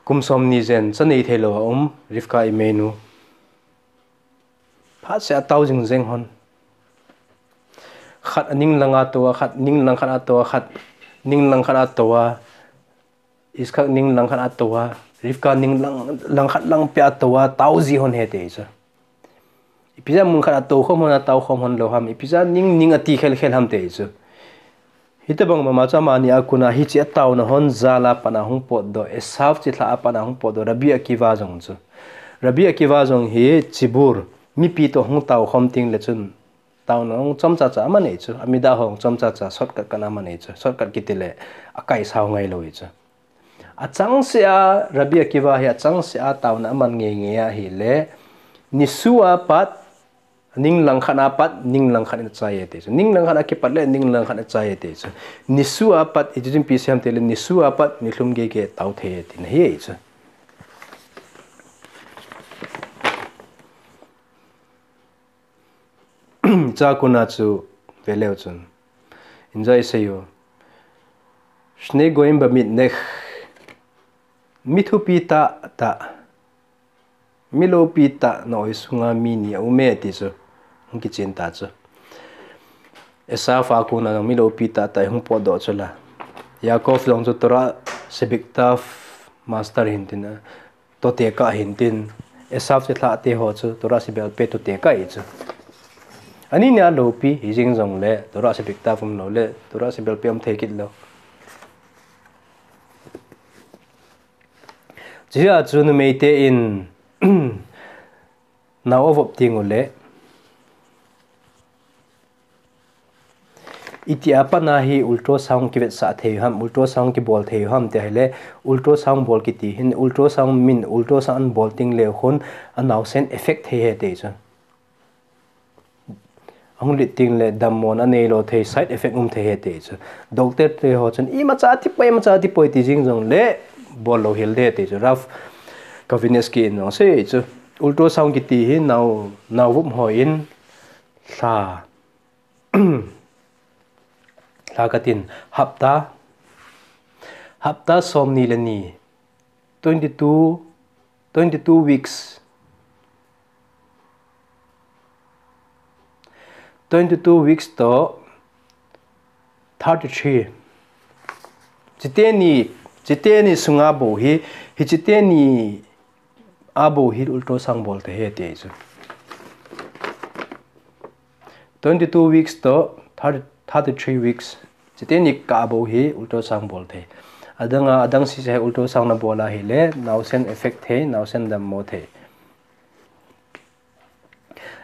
Kum somni jen cha nei thei lou a um, Rivka Imenu. Phat seh a tao jing jeng hon. Khat aning lang a tou a, khat ning lang khat a tou a, khat ning lang khat a tou a. Yitzchak ning lang khat a tou a, Rivka ning lang, lang khat lang peh a tou a, tao ji hon ahi ati chu. Ipi jeh a mun khat a tou khom hon a tao khom hon lou ham, ipi jeh a ning ning ati khel khel ham ati chu. Hitobang mama chu amani a kon a hiche a taona hon jal a pat a hung potdoh, Esaf chilhah a pat a hung potdoh, Rabbi Akiva jong chu. Rabbi Akiva jong hi chibur, mipi toh hung tao khom teng le chun, taona hung chomcha cha aman ahi chu, Amidah ho hung chomcha cha, shortcut khat aman ahi chu, shortcut kiti le, akaisau ngai lou ahi chu. Achangseh a, Rabbi Akiva hi achangseh a taona aman ngei ngei ahile, nisuh a pat, ning lang khat a pat, ning lang khat in achai e ati chu. Ning lang khat a kipat le, ning lang khat in achai e ati chu. Nisuh a pat, iti chun ipi asei ham itile, nisuh a pat, nilhum gei gei tao thei e tina ahi chu. Cha kona chu ve leu chun. Injai sei u. Shnei goim ba mit nek. Mi thupi tahtah. Mi loupi tah na oi sunga mi ni a um e ti chu. Hung kichen ta chu. Esaf a kona jong mi loupi tahtah hung potdoh chu la. Yaakov jong chu Torah Shebiktav master hin tin a. Tote kah hin tin, Esaf chilhah te ho chu, Torah Sheba'al Peh tote kah ahi chu. Ani nia loupi, hijing jongle, Torah Shebiktav um lou le, Torah Sheba'al Peh um thei kit lou. Chujeh a chu numeite in nao avop teng uleh, itia pat a hi ultrasound kivetsah thei ham, ultrasound kibol thei ham ti ahileh, ultrasound bol kiti hin, ultrasound min, ultrasound bol teng leh khun anaosen effect thei ahi ti chu. Ahung lit teng leh dammo na neilou thei, side effect um thei ahi ti chu. Doctor te ho chun imacha tipoi, imacha tipoi ti jing jongleh bol lou hel ding ahi ti chu. Ralph Kaveninsky in jong asei chu. Ultrasound kiti hi nao, nao vop hon lha, lha katin hapta, hapta somni le ni, twenty two, twenty two weeks, twenty two weeks to thirty three. Chiteni, chiteni sunga bou hi, hichiteni a bou hi ultrasound bol thei ahi ti chu. Twenty two weeks to thirty, thirty three weeks. Chiteni kah bou hi ultrasound bol thei. Adang a, adang sese ultrasound nabol ahileh, naosen effect thei, naosen dammo thei.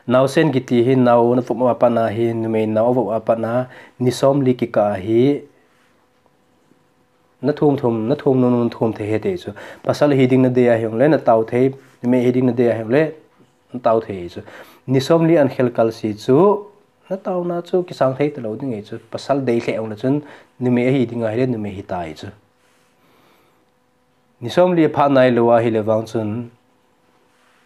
Naosen kiti hi nao navop a pat a hi, numei nao avop a pat a, ni somli kikah a hi, nathum thum, nathum nom nom thum thei ahi ti chu. Pasal hiding nadei ahijongleh natao thei, numei hiding nadei ahijongleh natao thei chu. Ni somli ahin khel kal sese chu, nataona chu kisang thei talou ding ahi chu. Pasal dei lheh jongleh chun, numei ahiding ahileh numei hita ahi chu. Ni somli aphat nailou ahileh vang chun,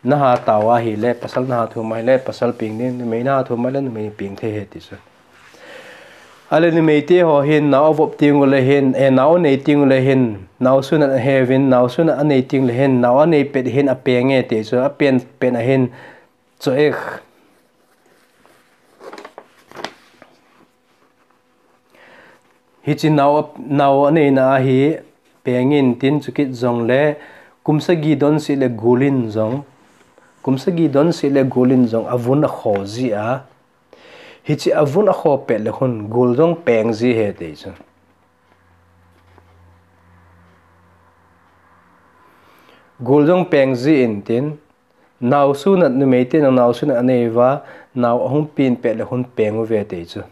naha tao ahileh, pasal naha thum ahileh, pasal peng ding, numei naha thum ahileh, numei peng thei ahi ti chu. Ahileh numeite ho hin, nao avop teng uleh hin, eh, nao anei teng uleh hin, naosen ahet uvin, naosen anei teng uleh hin, nao anei pet hin apeng e ti chu, apen, pen ahin, chu ek. Hiche nao, nao aneina ahi peng intin chukit jongleh kum sagi don seh leh gul in jong, kum sagi don seh leh gul in jong avun akho ji a. Hiche avun akho pet leh khun gul jong peng ji ahi ti chu. Gul jong peng ji intin, naosen a numeite nao naosen anei uva, nao ahung pen pet leh khun peng uve ti chu.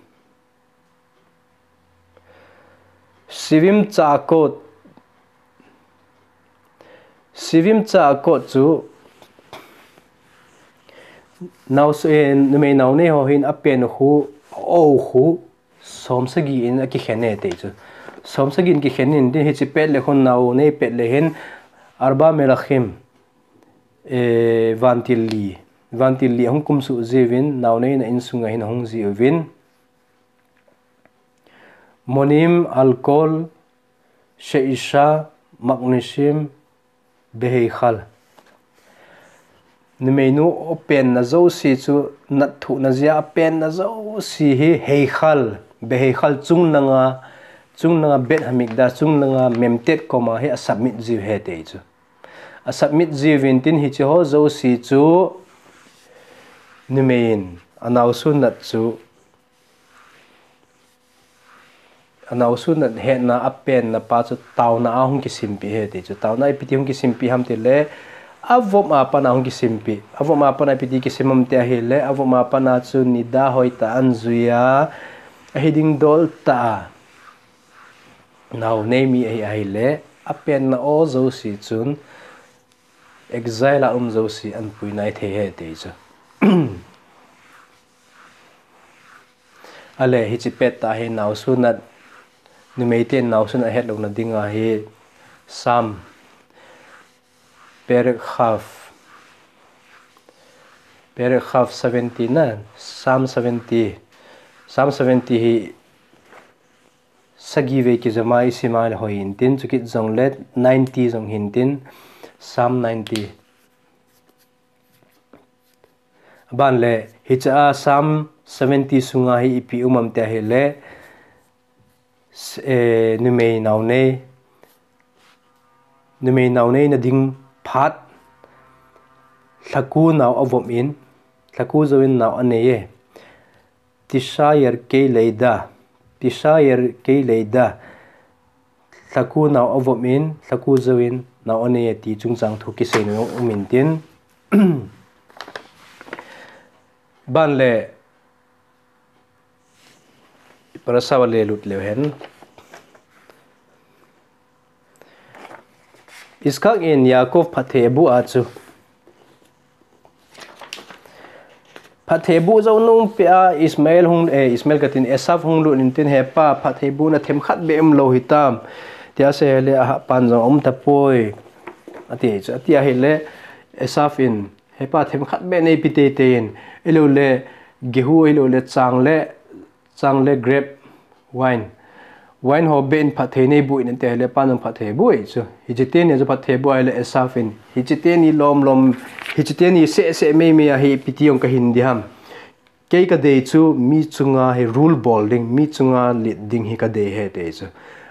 Sivim cha kot. Sivim cha kot chu nao su-, eh, numei nao nei ho hin apen khu, o khu, som sagi in akikhen e ti chu. Som sagi in kikhen intin hiche pet leh khun nao nei pet leh hin arba melachim, eh, vantil li. Vantil li ahung kumsuh jiuvin, nao neina insunga hin ahung jiuvin. Monim, alkol, sheisha, maknesim, beheichal. Numeinu apenna jouse chu nat thuhna jeh a apenna jouse hi heichal, beheichal chunglanga, chunglanga Beit Hamikdash, chunglanga Mem Tet koma hi asubmit jiu ahi ti chu. Asubmit jiuvin tin hiche ho jouse chu numeiyin anaosen a chu Anaosen a hetna apenna pa chu taona a hung kisimpeh ahi ti chu. Taona a ipi ti hung kisimpeh ham tileh, avop a pat a hung kisimpeh. Avop a pat a ipi ti kisim ham ti ahileh, avop a pat a chu nida hoitah a anjui a, ahiding dol tah a nao nei mi ahi ahileh, apenna o jouse chun exile a um jouse anpui nai thei ahi ti chu. Ahileh, hiche pettah hi naosen a, numeiten naosen a hetlouna dinga hi Psalm, Perek Chaf, Perek Chaf seventy na, Psalm seventy, Psalm seventy hi sagi vei kijoma isim a leh hoi intin, chukit jongleh ninety jong hintin, Psalm ninety. Aban leh, hiche a Psalm seventy sunga hi ipi um ham ti ahileh, s-, eh, numei nao nei, numei nao neina ding phat, lhaku nao avop in, lhaku jouvin nao anei e. Tisha yerkei leida, Tisha yerkei leida, Lhaku nao avop in, lhaku jouvin nao anei e ti chungchang thu kisei nom um intin. Ban le parasha a le lut leu hen. Iskak in Yaakov phatthei abuh a chu. Phatthei buh jou nung pia Ismael hung, eh, Ismael katin Esav hung lut intin, "He pa, phatthei buhna themkhat beh umlou hitam?" tia asei le, "Aha, pan jong aum tapoi," ati chu. Ati ahile Esav in, "He pa, themkhat beh neipe teitei in, ahilou le gehu, ahilou le chang le, chang le grape, wine, wine ho beh in phatthei neibuh in," ati ahile pan jong phatthei abuh e chu. Hiche teni chu phatthei abuh ahile Esav in, "Hiche teni lom lom, hiche teni seh seh mei mei ahi, ipi ti jong kahin ding ham. Kei kadei chu mi chunga hi rule bol ding, mi chunga lit ding hi kadei ahi," ati chu.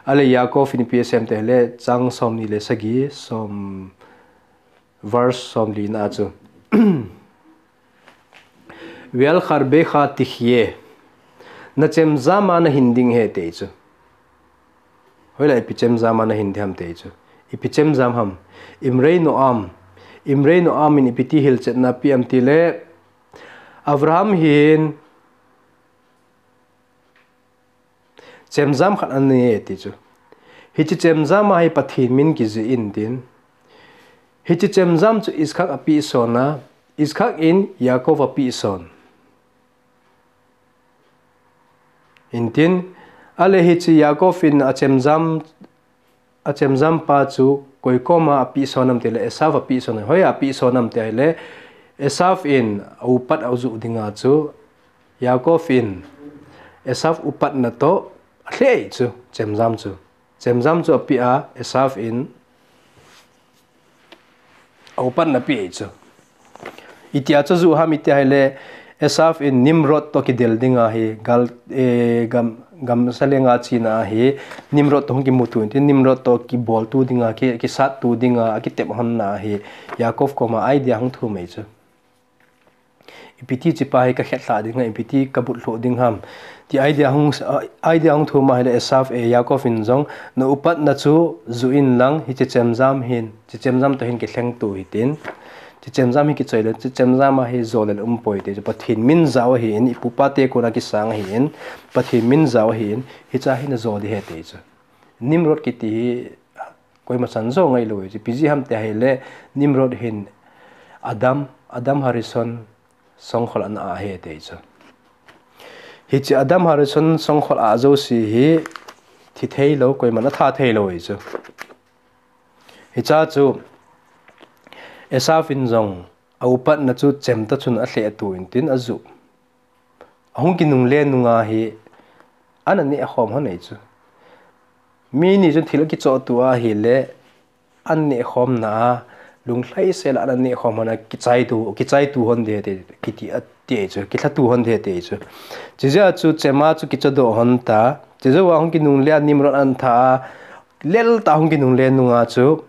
Ahile Yaakov in ipi asei em ati ahile chang somni le sagi, som, verse somli na chu. "Ve'al kharbecha tichye. Na chemjam a nahin ding ahi," ati chu. Hoilai ipi chemjam a nahin ding ham ati chu. Ipi chemjam ham. "Imrei noam. Imrei noam in ipi ti hilchetna ape em ati le, Abraham hin chemjam khat anei e ati chu. Hiche chemjam a hi Pathen min kijih intin. Hiche chemjam chu Iskak apeh son a, Iskak in Yaakov apeh son intin. Ahile hiche Yaakov in achemjam, achemjam pa chu koi koma apeh son em ati le Esav apeh son, hoiya apeh son em ati ahile Esav in aupat ajuh dinga chu Yaakov in Esav upatna toh alheh e chu, chemjam chu. Chemjam chu apeh a, Esav in aupatna apeh e chu. Itia chu ajuh ham iti ahile, Esav in Nimrod toh kidel dinga hi, gal, eh, gam, gamsa lenga chena ahi, Nimrod toh hung kimuto intin, Nimrod toh kibolto dinga, ki, kisatto dinga, akitep honna ahi, Yaakov koma idea hung thum e chu. Ipi ti hichepa hi kakhetlhah ding ham, ipi ti kabut lhuh ding ham, ti idea hung, idea hung thum ahile Esav, eh, Yaakov in jong, na upatna chu juh in lang, hiche chemjam hin, hiche chemjam toh hin kilhengto hitin, hiche chemjam hi kichoi le, hiche chemjam a hi jolel umpoi ati chu, Pathen min jao ahin, ipupa te kona kisang ahin, Pathen min jao ahin, hicha hi najo ding ahi ati chu. Nimrod kiti hi koima chan jo ngailou e chu. Ipi jeh ham ati ahile, Nimrod hin Adam, Adam Harishon songkhol ana ah ahi ati chu. Hiche Adam Harishon songkhol ah jouse hi thi theilou, koiman atha theilou e chu. Hicha chu Esav in jong aupatna chu chemtah chun alhehto intin ajuh. Ahung kinungle nunga hi ana nehkhom hon e chu. Mi ni chun thil akichohto ahile, an nehkhomna a, lunglhaisel a ana nehkhom hon a, kichaitu, kichaitu hon ding ati, kiti ati chu, kilhatu hon ding ati chu. Chujeh a chu chema chu kichodoh hon ta, chujou a hung kinungle a Nimrod ana tha a, lel tah a hung kinungle nunga chu,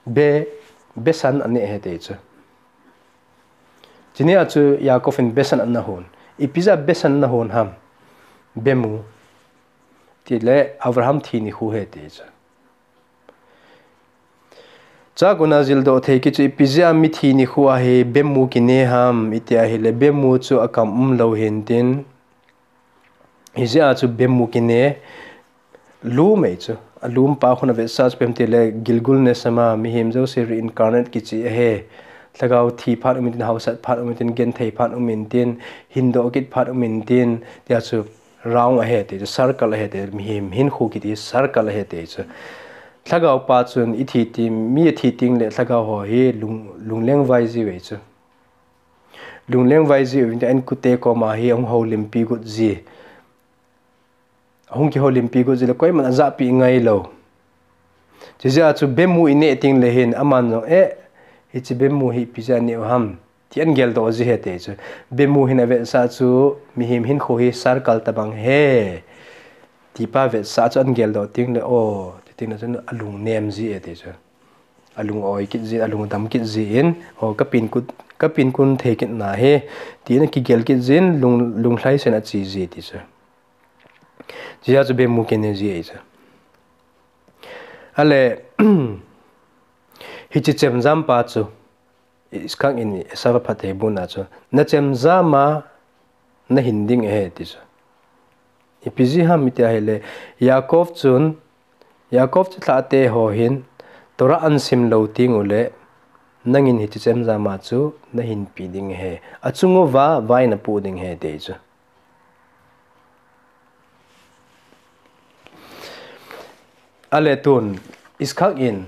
be, besan aneh ahi ati chu. Chunia chu Yaakov in besan ana hon. Ipi jeh a besan ana hon ham? Be mu. Tile Abraham thi nikho ahi ati chu. Chua kona jildoh thei kit chu ipi jeh a mithi nikho a hi be mu kine ham iti ahile be mu chu akam umlou hintin. Hijeh a chu be mu kine, lum ahi chu. Alum pa khun avetsah chu ipi ham itile Gilgul Neshama, mihem jouse reincarnate kiche ahi. Lhagao thi phat um intin, haosat phat um intin, genthei phat um intin, hindoh kit phat um intin, tia chu round ahi ati chu, circle ahi ati, mihem hinkho kiti circle ahi ati chu. Lhagao pa chun ithi teng, mi athi teng le lhagao ho hi lung, lungleng vai jiu ahi chu. Lungleng vai jiu intin, a inkote koma hi ahung houlimpi got ji. Ahung kihoulimpi got ji le koiman ajahpeh ngailou. Chujeh a chu be mu ineh teng le hin aman jong, eh, hiche be mu hi ipi jeh a neh u ham, ti ahin geldoh ji ahi ati chu. Be mu hin avetsah chu mihem hinkho hi circle tobang ahi, ti pa avetsah chu ahin geldoh teng le, o, ti teng le chun alung nem ji ahi ati chu. Alung oi kit jin, alung dam kit jin, o, kapen kit, kapen kit thei kit nahi, tin akigel kit jin, lung, lunglhaisel in ache ji ati chu. Chujeh a chu be mu kine ji ahi chu. Ale, hiche chemjam pa chu, Iskak in Esau a phatthei buhna chu, na chemjam a na hin ding ahi ti chu. Ipi jeh ham iti ahile, Yaakov chun, Yaakov chu lhahte ho hin, Torah an sim lou teng uleh, nangin hiche chemjam a chu na hin pe ding ahi. Achung uva vai na poh ding ahi ti chu. Ale tun, Iskak in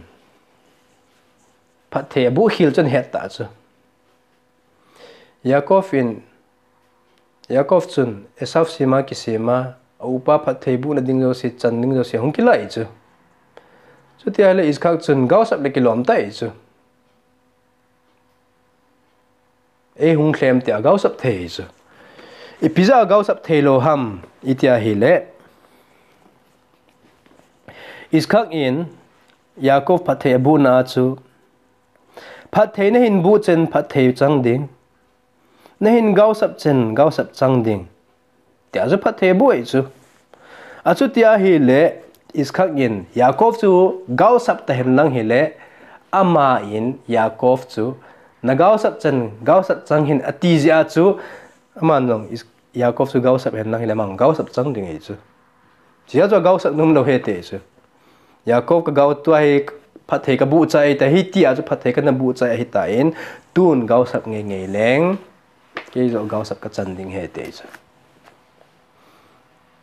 phatthei abuh khel chun het ta chu. Yaakov in, Yaakov chun Esau sima kisima, a upa phatthei buhna ding jouse, chan ding jouse, hung kilah chu. Chuti ahile Iskak chun gaosap le kilom ta chu. Ei hung lhem tia gaosap thei chu. Ipi jeh a gaosap thei lou ham, iti ahile. Iskak in, Yaakov phatthei abuhna chu. Phatthei na hin buh chen phatthei chang ding. Na hin gaosap chen gaosap chang ding. Tia chu phatthei abuh ahi chu. Achuti ahile, Iskak in, Yaakov chu gaosap ta hen lang hile, ama in, Yaakov chu, na gaosap chen, gaosap chang hen ati jeh a chu, ama nung, Is-, Yaakov chu gaosap hen lang hile, ama gaosap chang ding ahi chu. Chea chu gaosap nom lou ahi ti chu. Yaakov ka gao tua hi phatthei ka buh chai ahi ta hi tia chu phatthei kana buh chai ahi tan, tun gaosap ngei ngei leng. Kei joh gaosap ka chan ding ahi ti chu.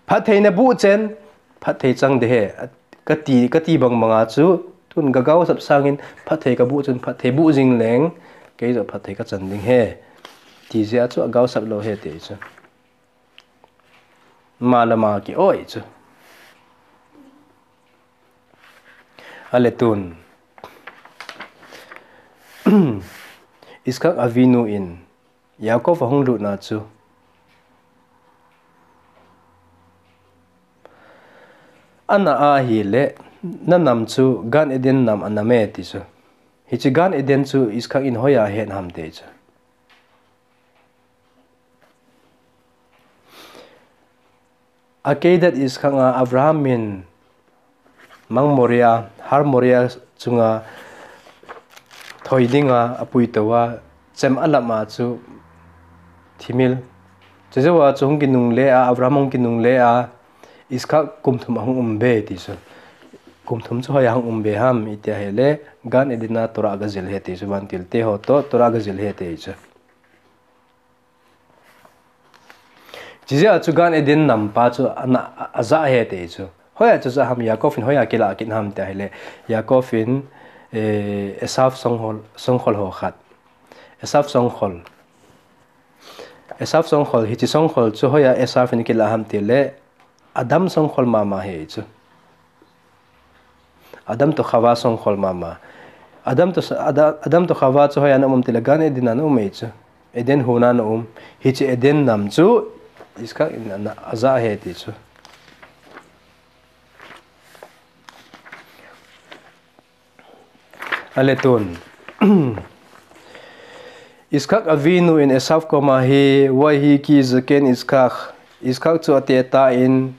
Phatthei na buh chen, phatthei chang ding ahi, kati, kati bang bang a chu, tun ka gaosap sangin, phatthei ka buh chen, phatthei buh jing leng, kei joh phatthei ka chan ding ahi. Ti jeh a chu agaosap lou ahi ti chu. Ama le ama ki-oi chu. Ale tun. Iskak Avinu in Yaakov ahung lutna chu. Ana ahile, na nam chu Gan Eden nam a nam e ti chu. Hiche Gan Eden chu Iskak in hoiya ahet ham ti chu. Akedat Iskak a Abraham in Mang Moria, Har Moria chunga thoi dinga apuitou a, chem alap a chu thimil. Chujou a chu hung kinungle a, Abraham hung kinungle a, Iskak kum thum ahung um be ti chu. Kum thum chu hoiya hung um be ham iti ahile, Gan Eden a Torah aga jil ahi ti chu, vantil te ho toh Torah aga jil ahi ti chu. Chujeh a chu Gan Eden nam pa chu ana, a, ajah ahi ti chu. Hoiya chu jah ham, Yaakov in hoiya kilah kit ham ti ahile, Yaakov in, eh, Esau songkhol, songkhol ho khat. Esau songkhol. Esau songkhol, hiche songkhol chu hoiya Esau in kilah ham tile, Adam songkhol mama ahi chu. Adam toh Chava songkhol mama. Adam toh, Ada-, Adam toh Chava chu hoiya ana um ham tile Gan Eden a ana um ahi chu. Eden hon a ana um. Hiche Eden nam chu Iskak in ana ajah ahi ti chu. Ale tun. Iskak Avinu in Esau koma hi, Vayehi ki zaken Iskak. Iskak chu ateh tan,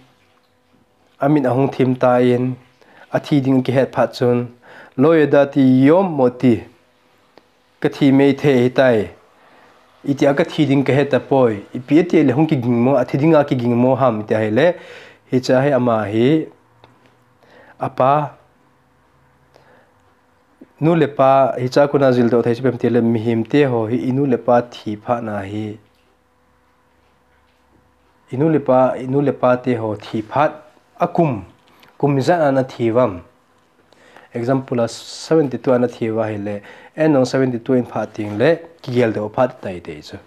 amit ahung thim tan, athi ding akihet phat chun, Lo yadati yom moti. Kathi mei thei ahitai. Itia kathi ding kahe tapoi. Ipi ati le hung kiging mo, athi dinga kiging mo ham iti ahile. Hiche hi ama hi. Apa. Nu le pa, hiche a kona jildoh thei chu ipi ham tile mihem te ho hi, inu le pa thi phat na hi. Inu le pa, inu le pa te ho thi phat, akum, kum ijat a ana thi uvam. Example a seventy-two ana thi uva ahile, eighteen seventy-two in phat teng le, kigeldoh phat tai ti chu.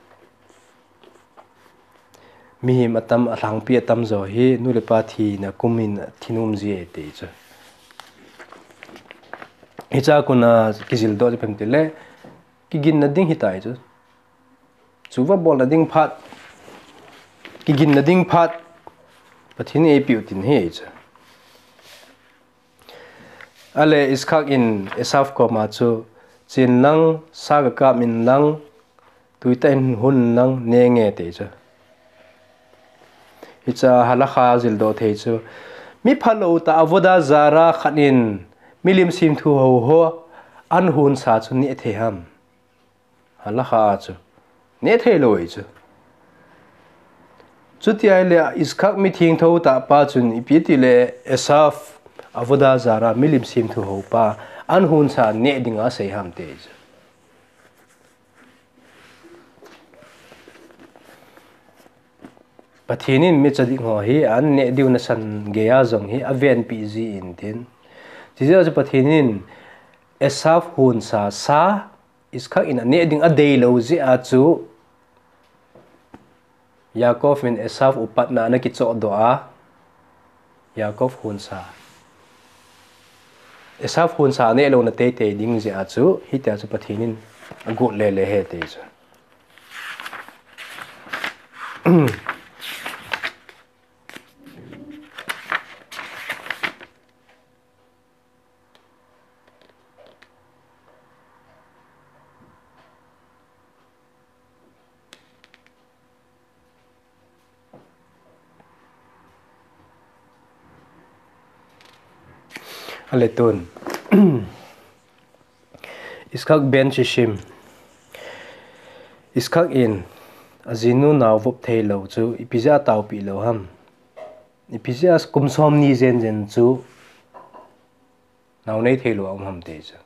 Mihem atam, alhangpi atam jo hi, nu le pa thina kum in thi nom ji e ti chu. Hiche a kona kijildoh chu ipi ham tile, kiginna ding ahitai chu. Chu vabolna ding phat, kiginna ding phat, Pathen in eipeh u tin ahi chu. Ale Iskak in Esau koma chu, Chen lang, sa kakap in lang, tui tah in hun lang, nenge ti chu. Hiche a halakha jildoh thei chu. Mi phalou tah avodah zarah khat in Milim semthu ho ho an hunsa chu neh thei ham? Halakha a chu neh thei lou ahi chu. Chuti ahile Yitzchak mithengtho tah pa chun ipi tile Esav avodah zarah, milim semthu ho pa an hunsa neh dinga asei ham ti chu. Pathen in mi tzadik ho hi an neh diu nasan geiya jong hi avenpi ji in tin. Chujeh a chu Pathen in Esav hunsa sa Yitzchak in aneh ding adei lou jeh a chu Yaakov in Esav upatna ana kichohdoh a, Yaakov hunsa, Esav hunsa aneh louna teitei ding jeh a chu hitia chu Pathen in agot lele ahi ti chu. Ale tun. Yitzchak ben shishim. Yitzchak in ajinu nao vop thei lou chu ipi jeh a ataopi lou ham? Ipi jeh a kum somni jen jen chu nao nei thei lou a um ham ti chu.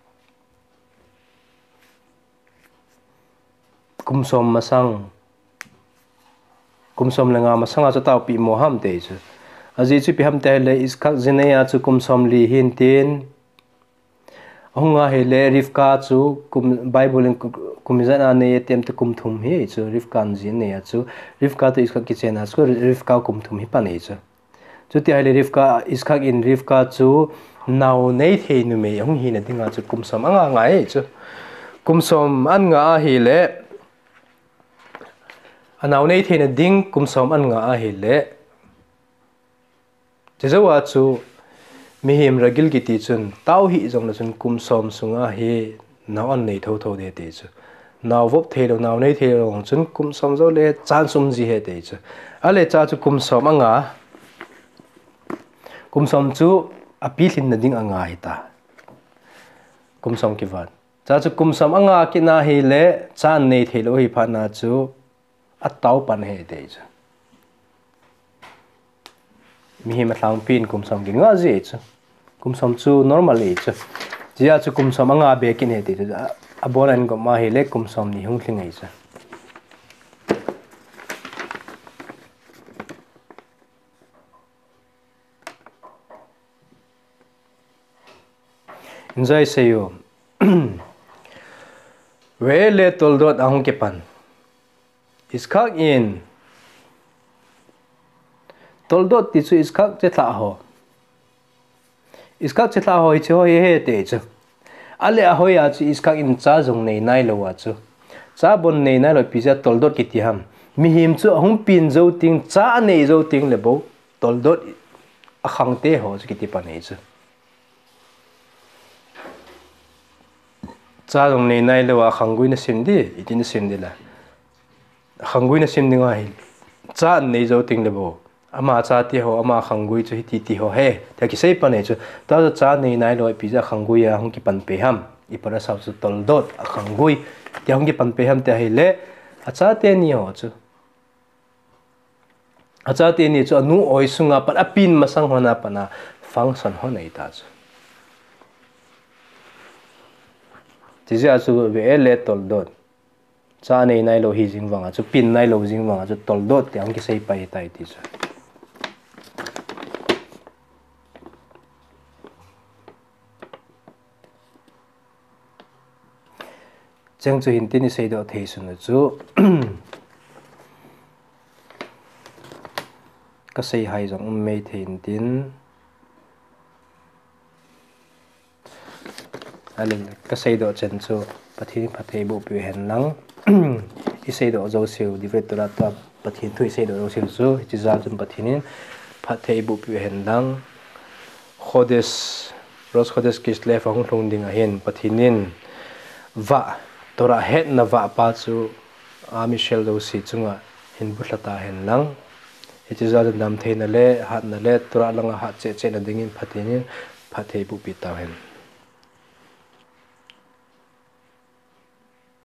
Kum som masang, kum som le nga masang a chu ataopi mo ham ti chu. Ajeh chu ipi ham ti le Yitzchak ji nei a chu kum somli hin tin. Ahung ahile Rivka chu kum, Bible in ku-, kum ijat a nei atem ti kum thum hi chu Rivka in ji nei a chu. Rivka toh Yitzchak kichen a chu Rivka kum thum hi pan ahi chu. Chuti ahile Rivka, Yitzchak in Rivka chu nao nei thei numei ahung hina dinga chu kum som anga ngai chu. Kum som an nga ahile, anao nei theina ding kum som an nga ahile, chujou a chu mihem ragil kiti chun tao hih jongle chun kum som sunga hi nao an nei thotho ding ti chu. Nao vop thei lou, nao nei thei lou chun kum som jou le chance um ji ahi ti chu. Ale cha chu kum som anga, kum som chu apilhin na ding anga hita. Kum som kivat. Cha chu kum som anga kit na ahile cha an nei thei lou ahi phat na chu atao pan ahi ti chu. Mihem alhangpi in kum som kinga ji chu. Kum som chu normal ahi chu. Chujeh a chu kum som anga be kit ahi ti chu. A, abon a in gom ahile kum somni hung lhing ahi chu. Enjoy seiyu. Ve'ele Toldot ahung kipan. Yitzchak in Toldot ti chu Yitzchak chethah ho. Yitzchak chethah ho hiche ho hi ahi ti chu. Ale ahoi a chu Yitzchak in cha jong nei nailou a chu. Cha bon nei nailou ipi jeh a Toldot kiti ham? Mihem chu ahung peng jou teng, cha anei jou teng le bou Toldot akhang te ho chu kiti pan ahi chu. Cha jong nei nailou a khanggui nasim ding, iti nasim ding la. Khanggui nasim ding ahi. Cha anei jou teng le bou. Ama chate ho, ama khanggui chu hiti ti ho ahi. Tia kisei pan ahi chu. Tua chu cha nei nailou ipi jeh a khanggui a hung kipan pei ham? I parasha u chu Toldot a khanggui. Tia hung kipan pei ham ti ahile. Achate ni ho chu. Achate ni chu anu oi sunga pat apeng masang hon a pat a function hon ahi ta chu. Chujeh a chu Ve'ele Toldot. Cha nei nailou hi jing vang a chu, peng nailou jing vang a chu Toldot tia hung kisei pai tai ti chu. Cheng chu hintin isei doh thei sun u chu. Kasei hai jong um mei thei hintin. Ale, kasei doh chen chu Pathen in phatthei boh peh u hen lang. Isei doh jouse u, Divrei Torah tua Pathen thu isei doh jouse u chu, hiche jal chun Pathen in phatthei boh peh u hen lang. Chodesh, Rosh Chodesh Kislev ahung lhung ding ahin, Pathen in vah, Torah hetna vah pa chu, Am Israel jouse chunga hin bulha ta hen lang. Hiche jal chun damtheina le, hatna le, Torah langa hat cheh cheh na dingin Pathen in phatthei boh peh tau hen.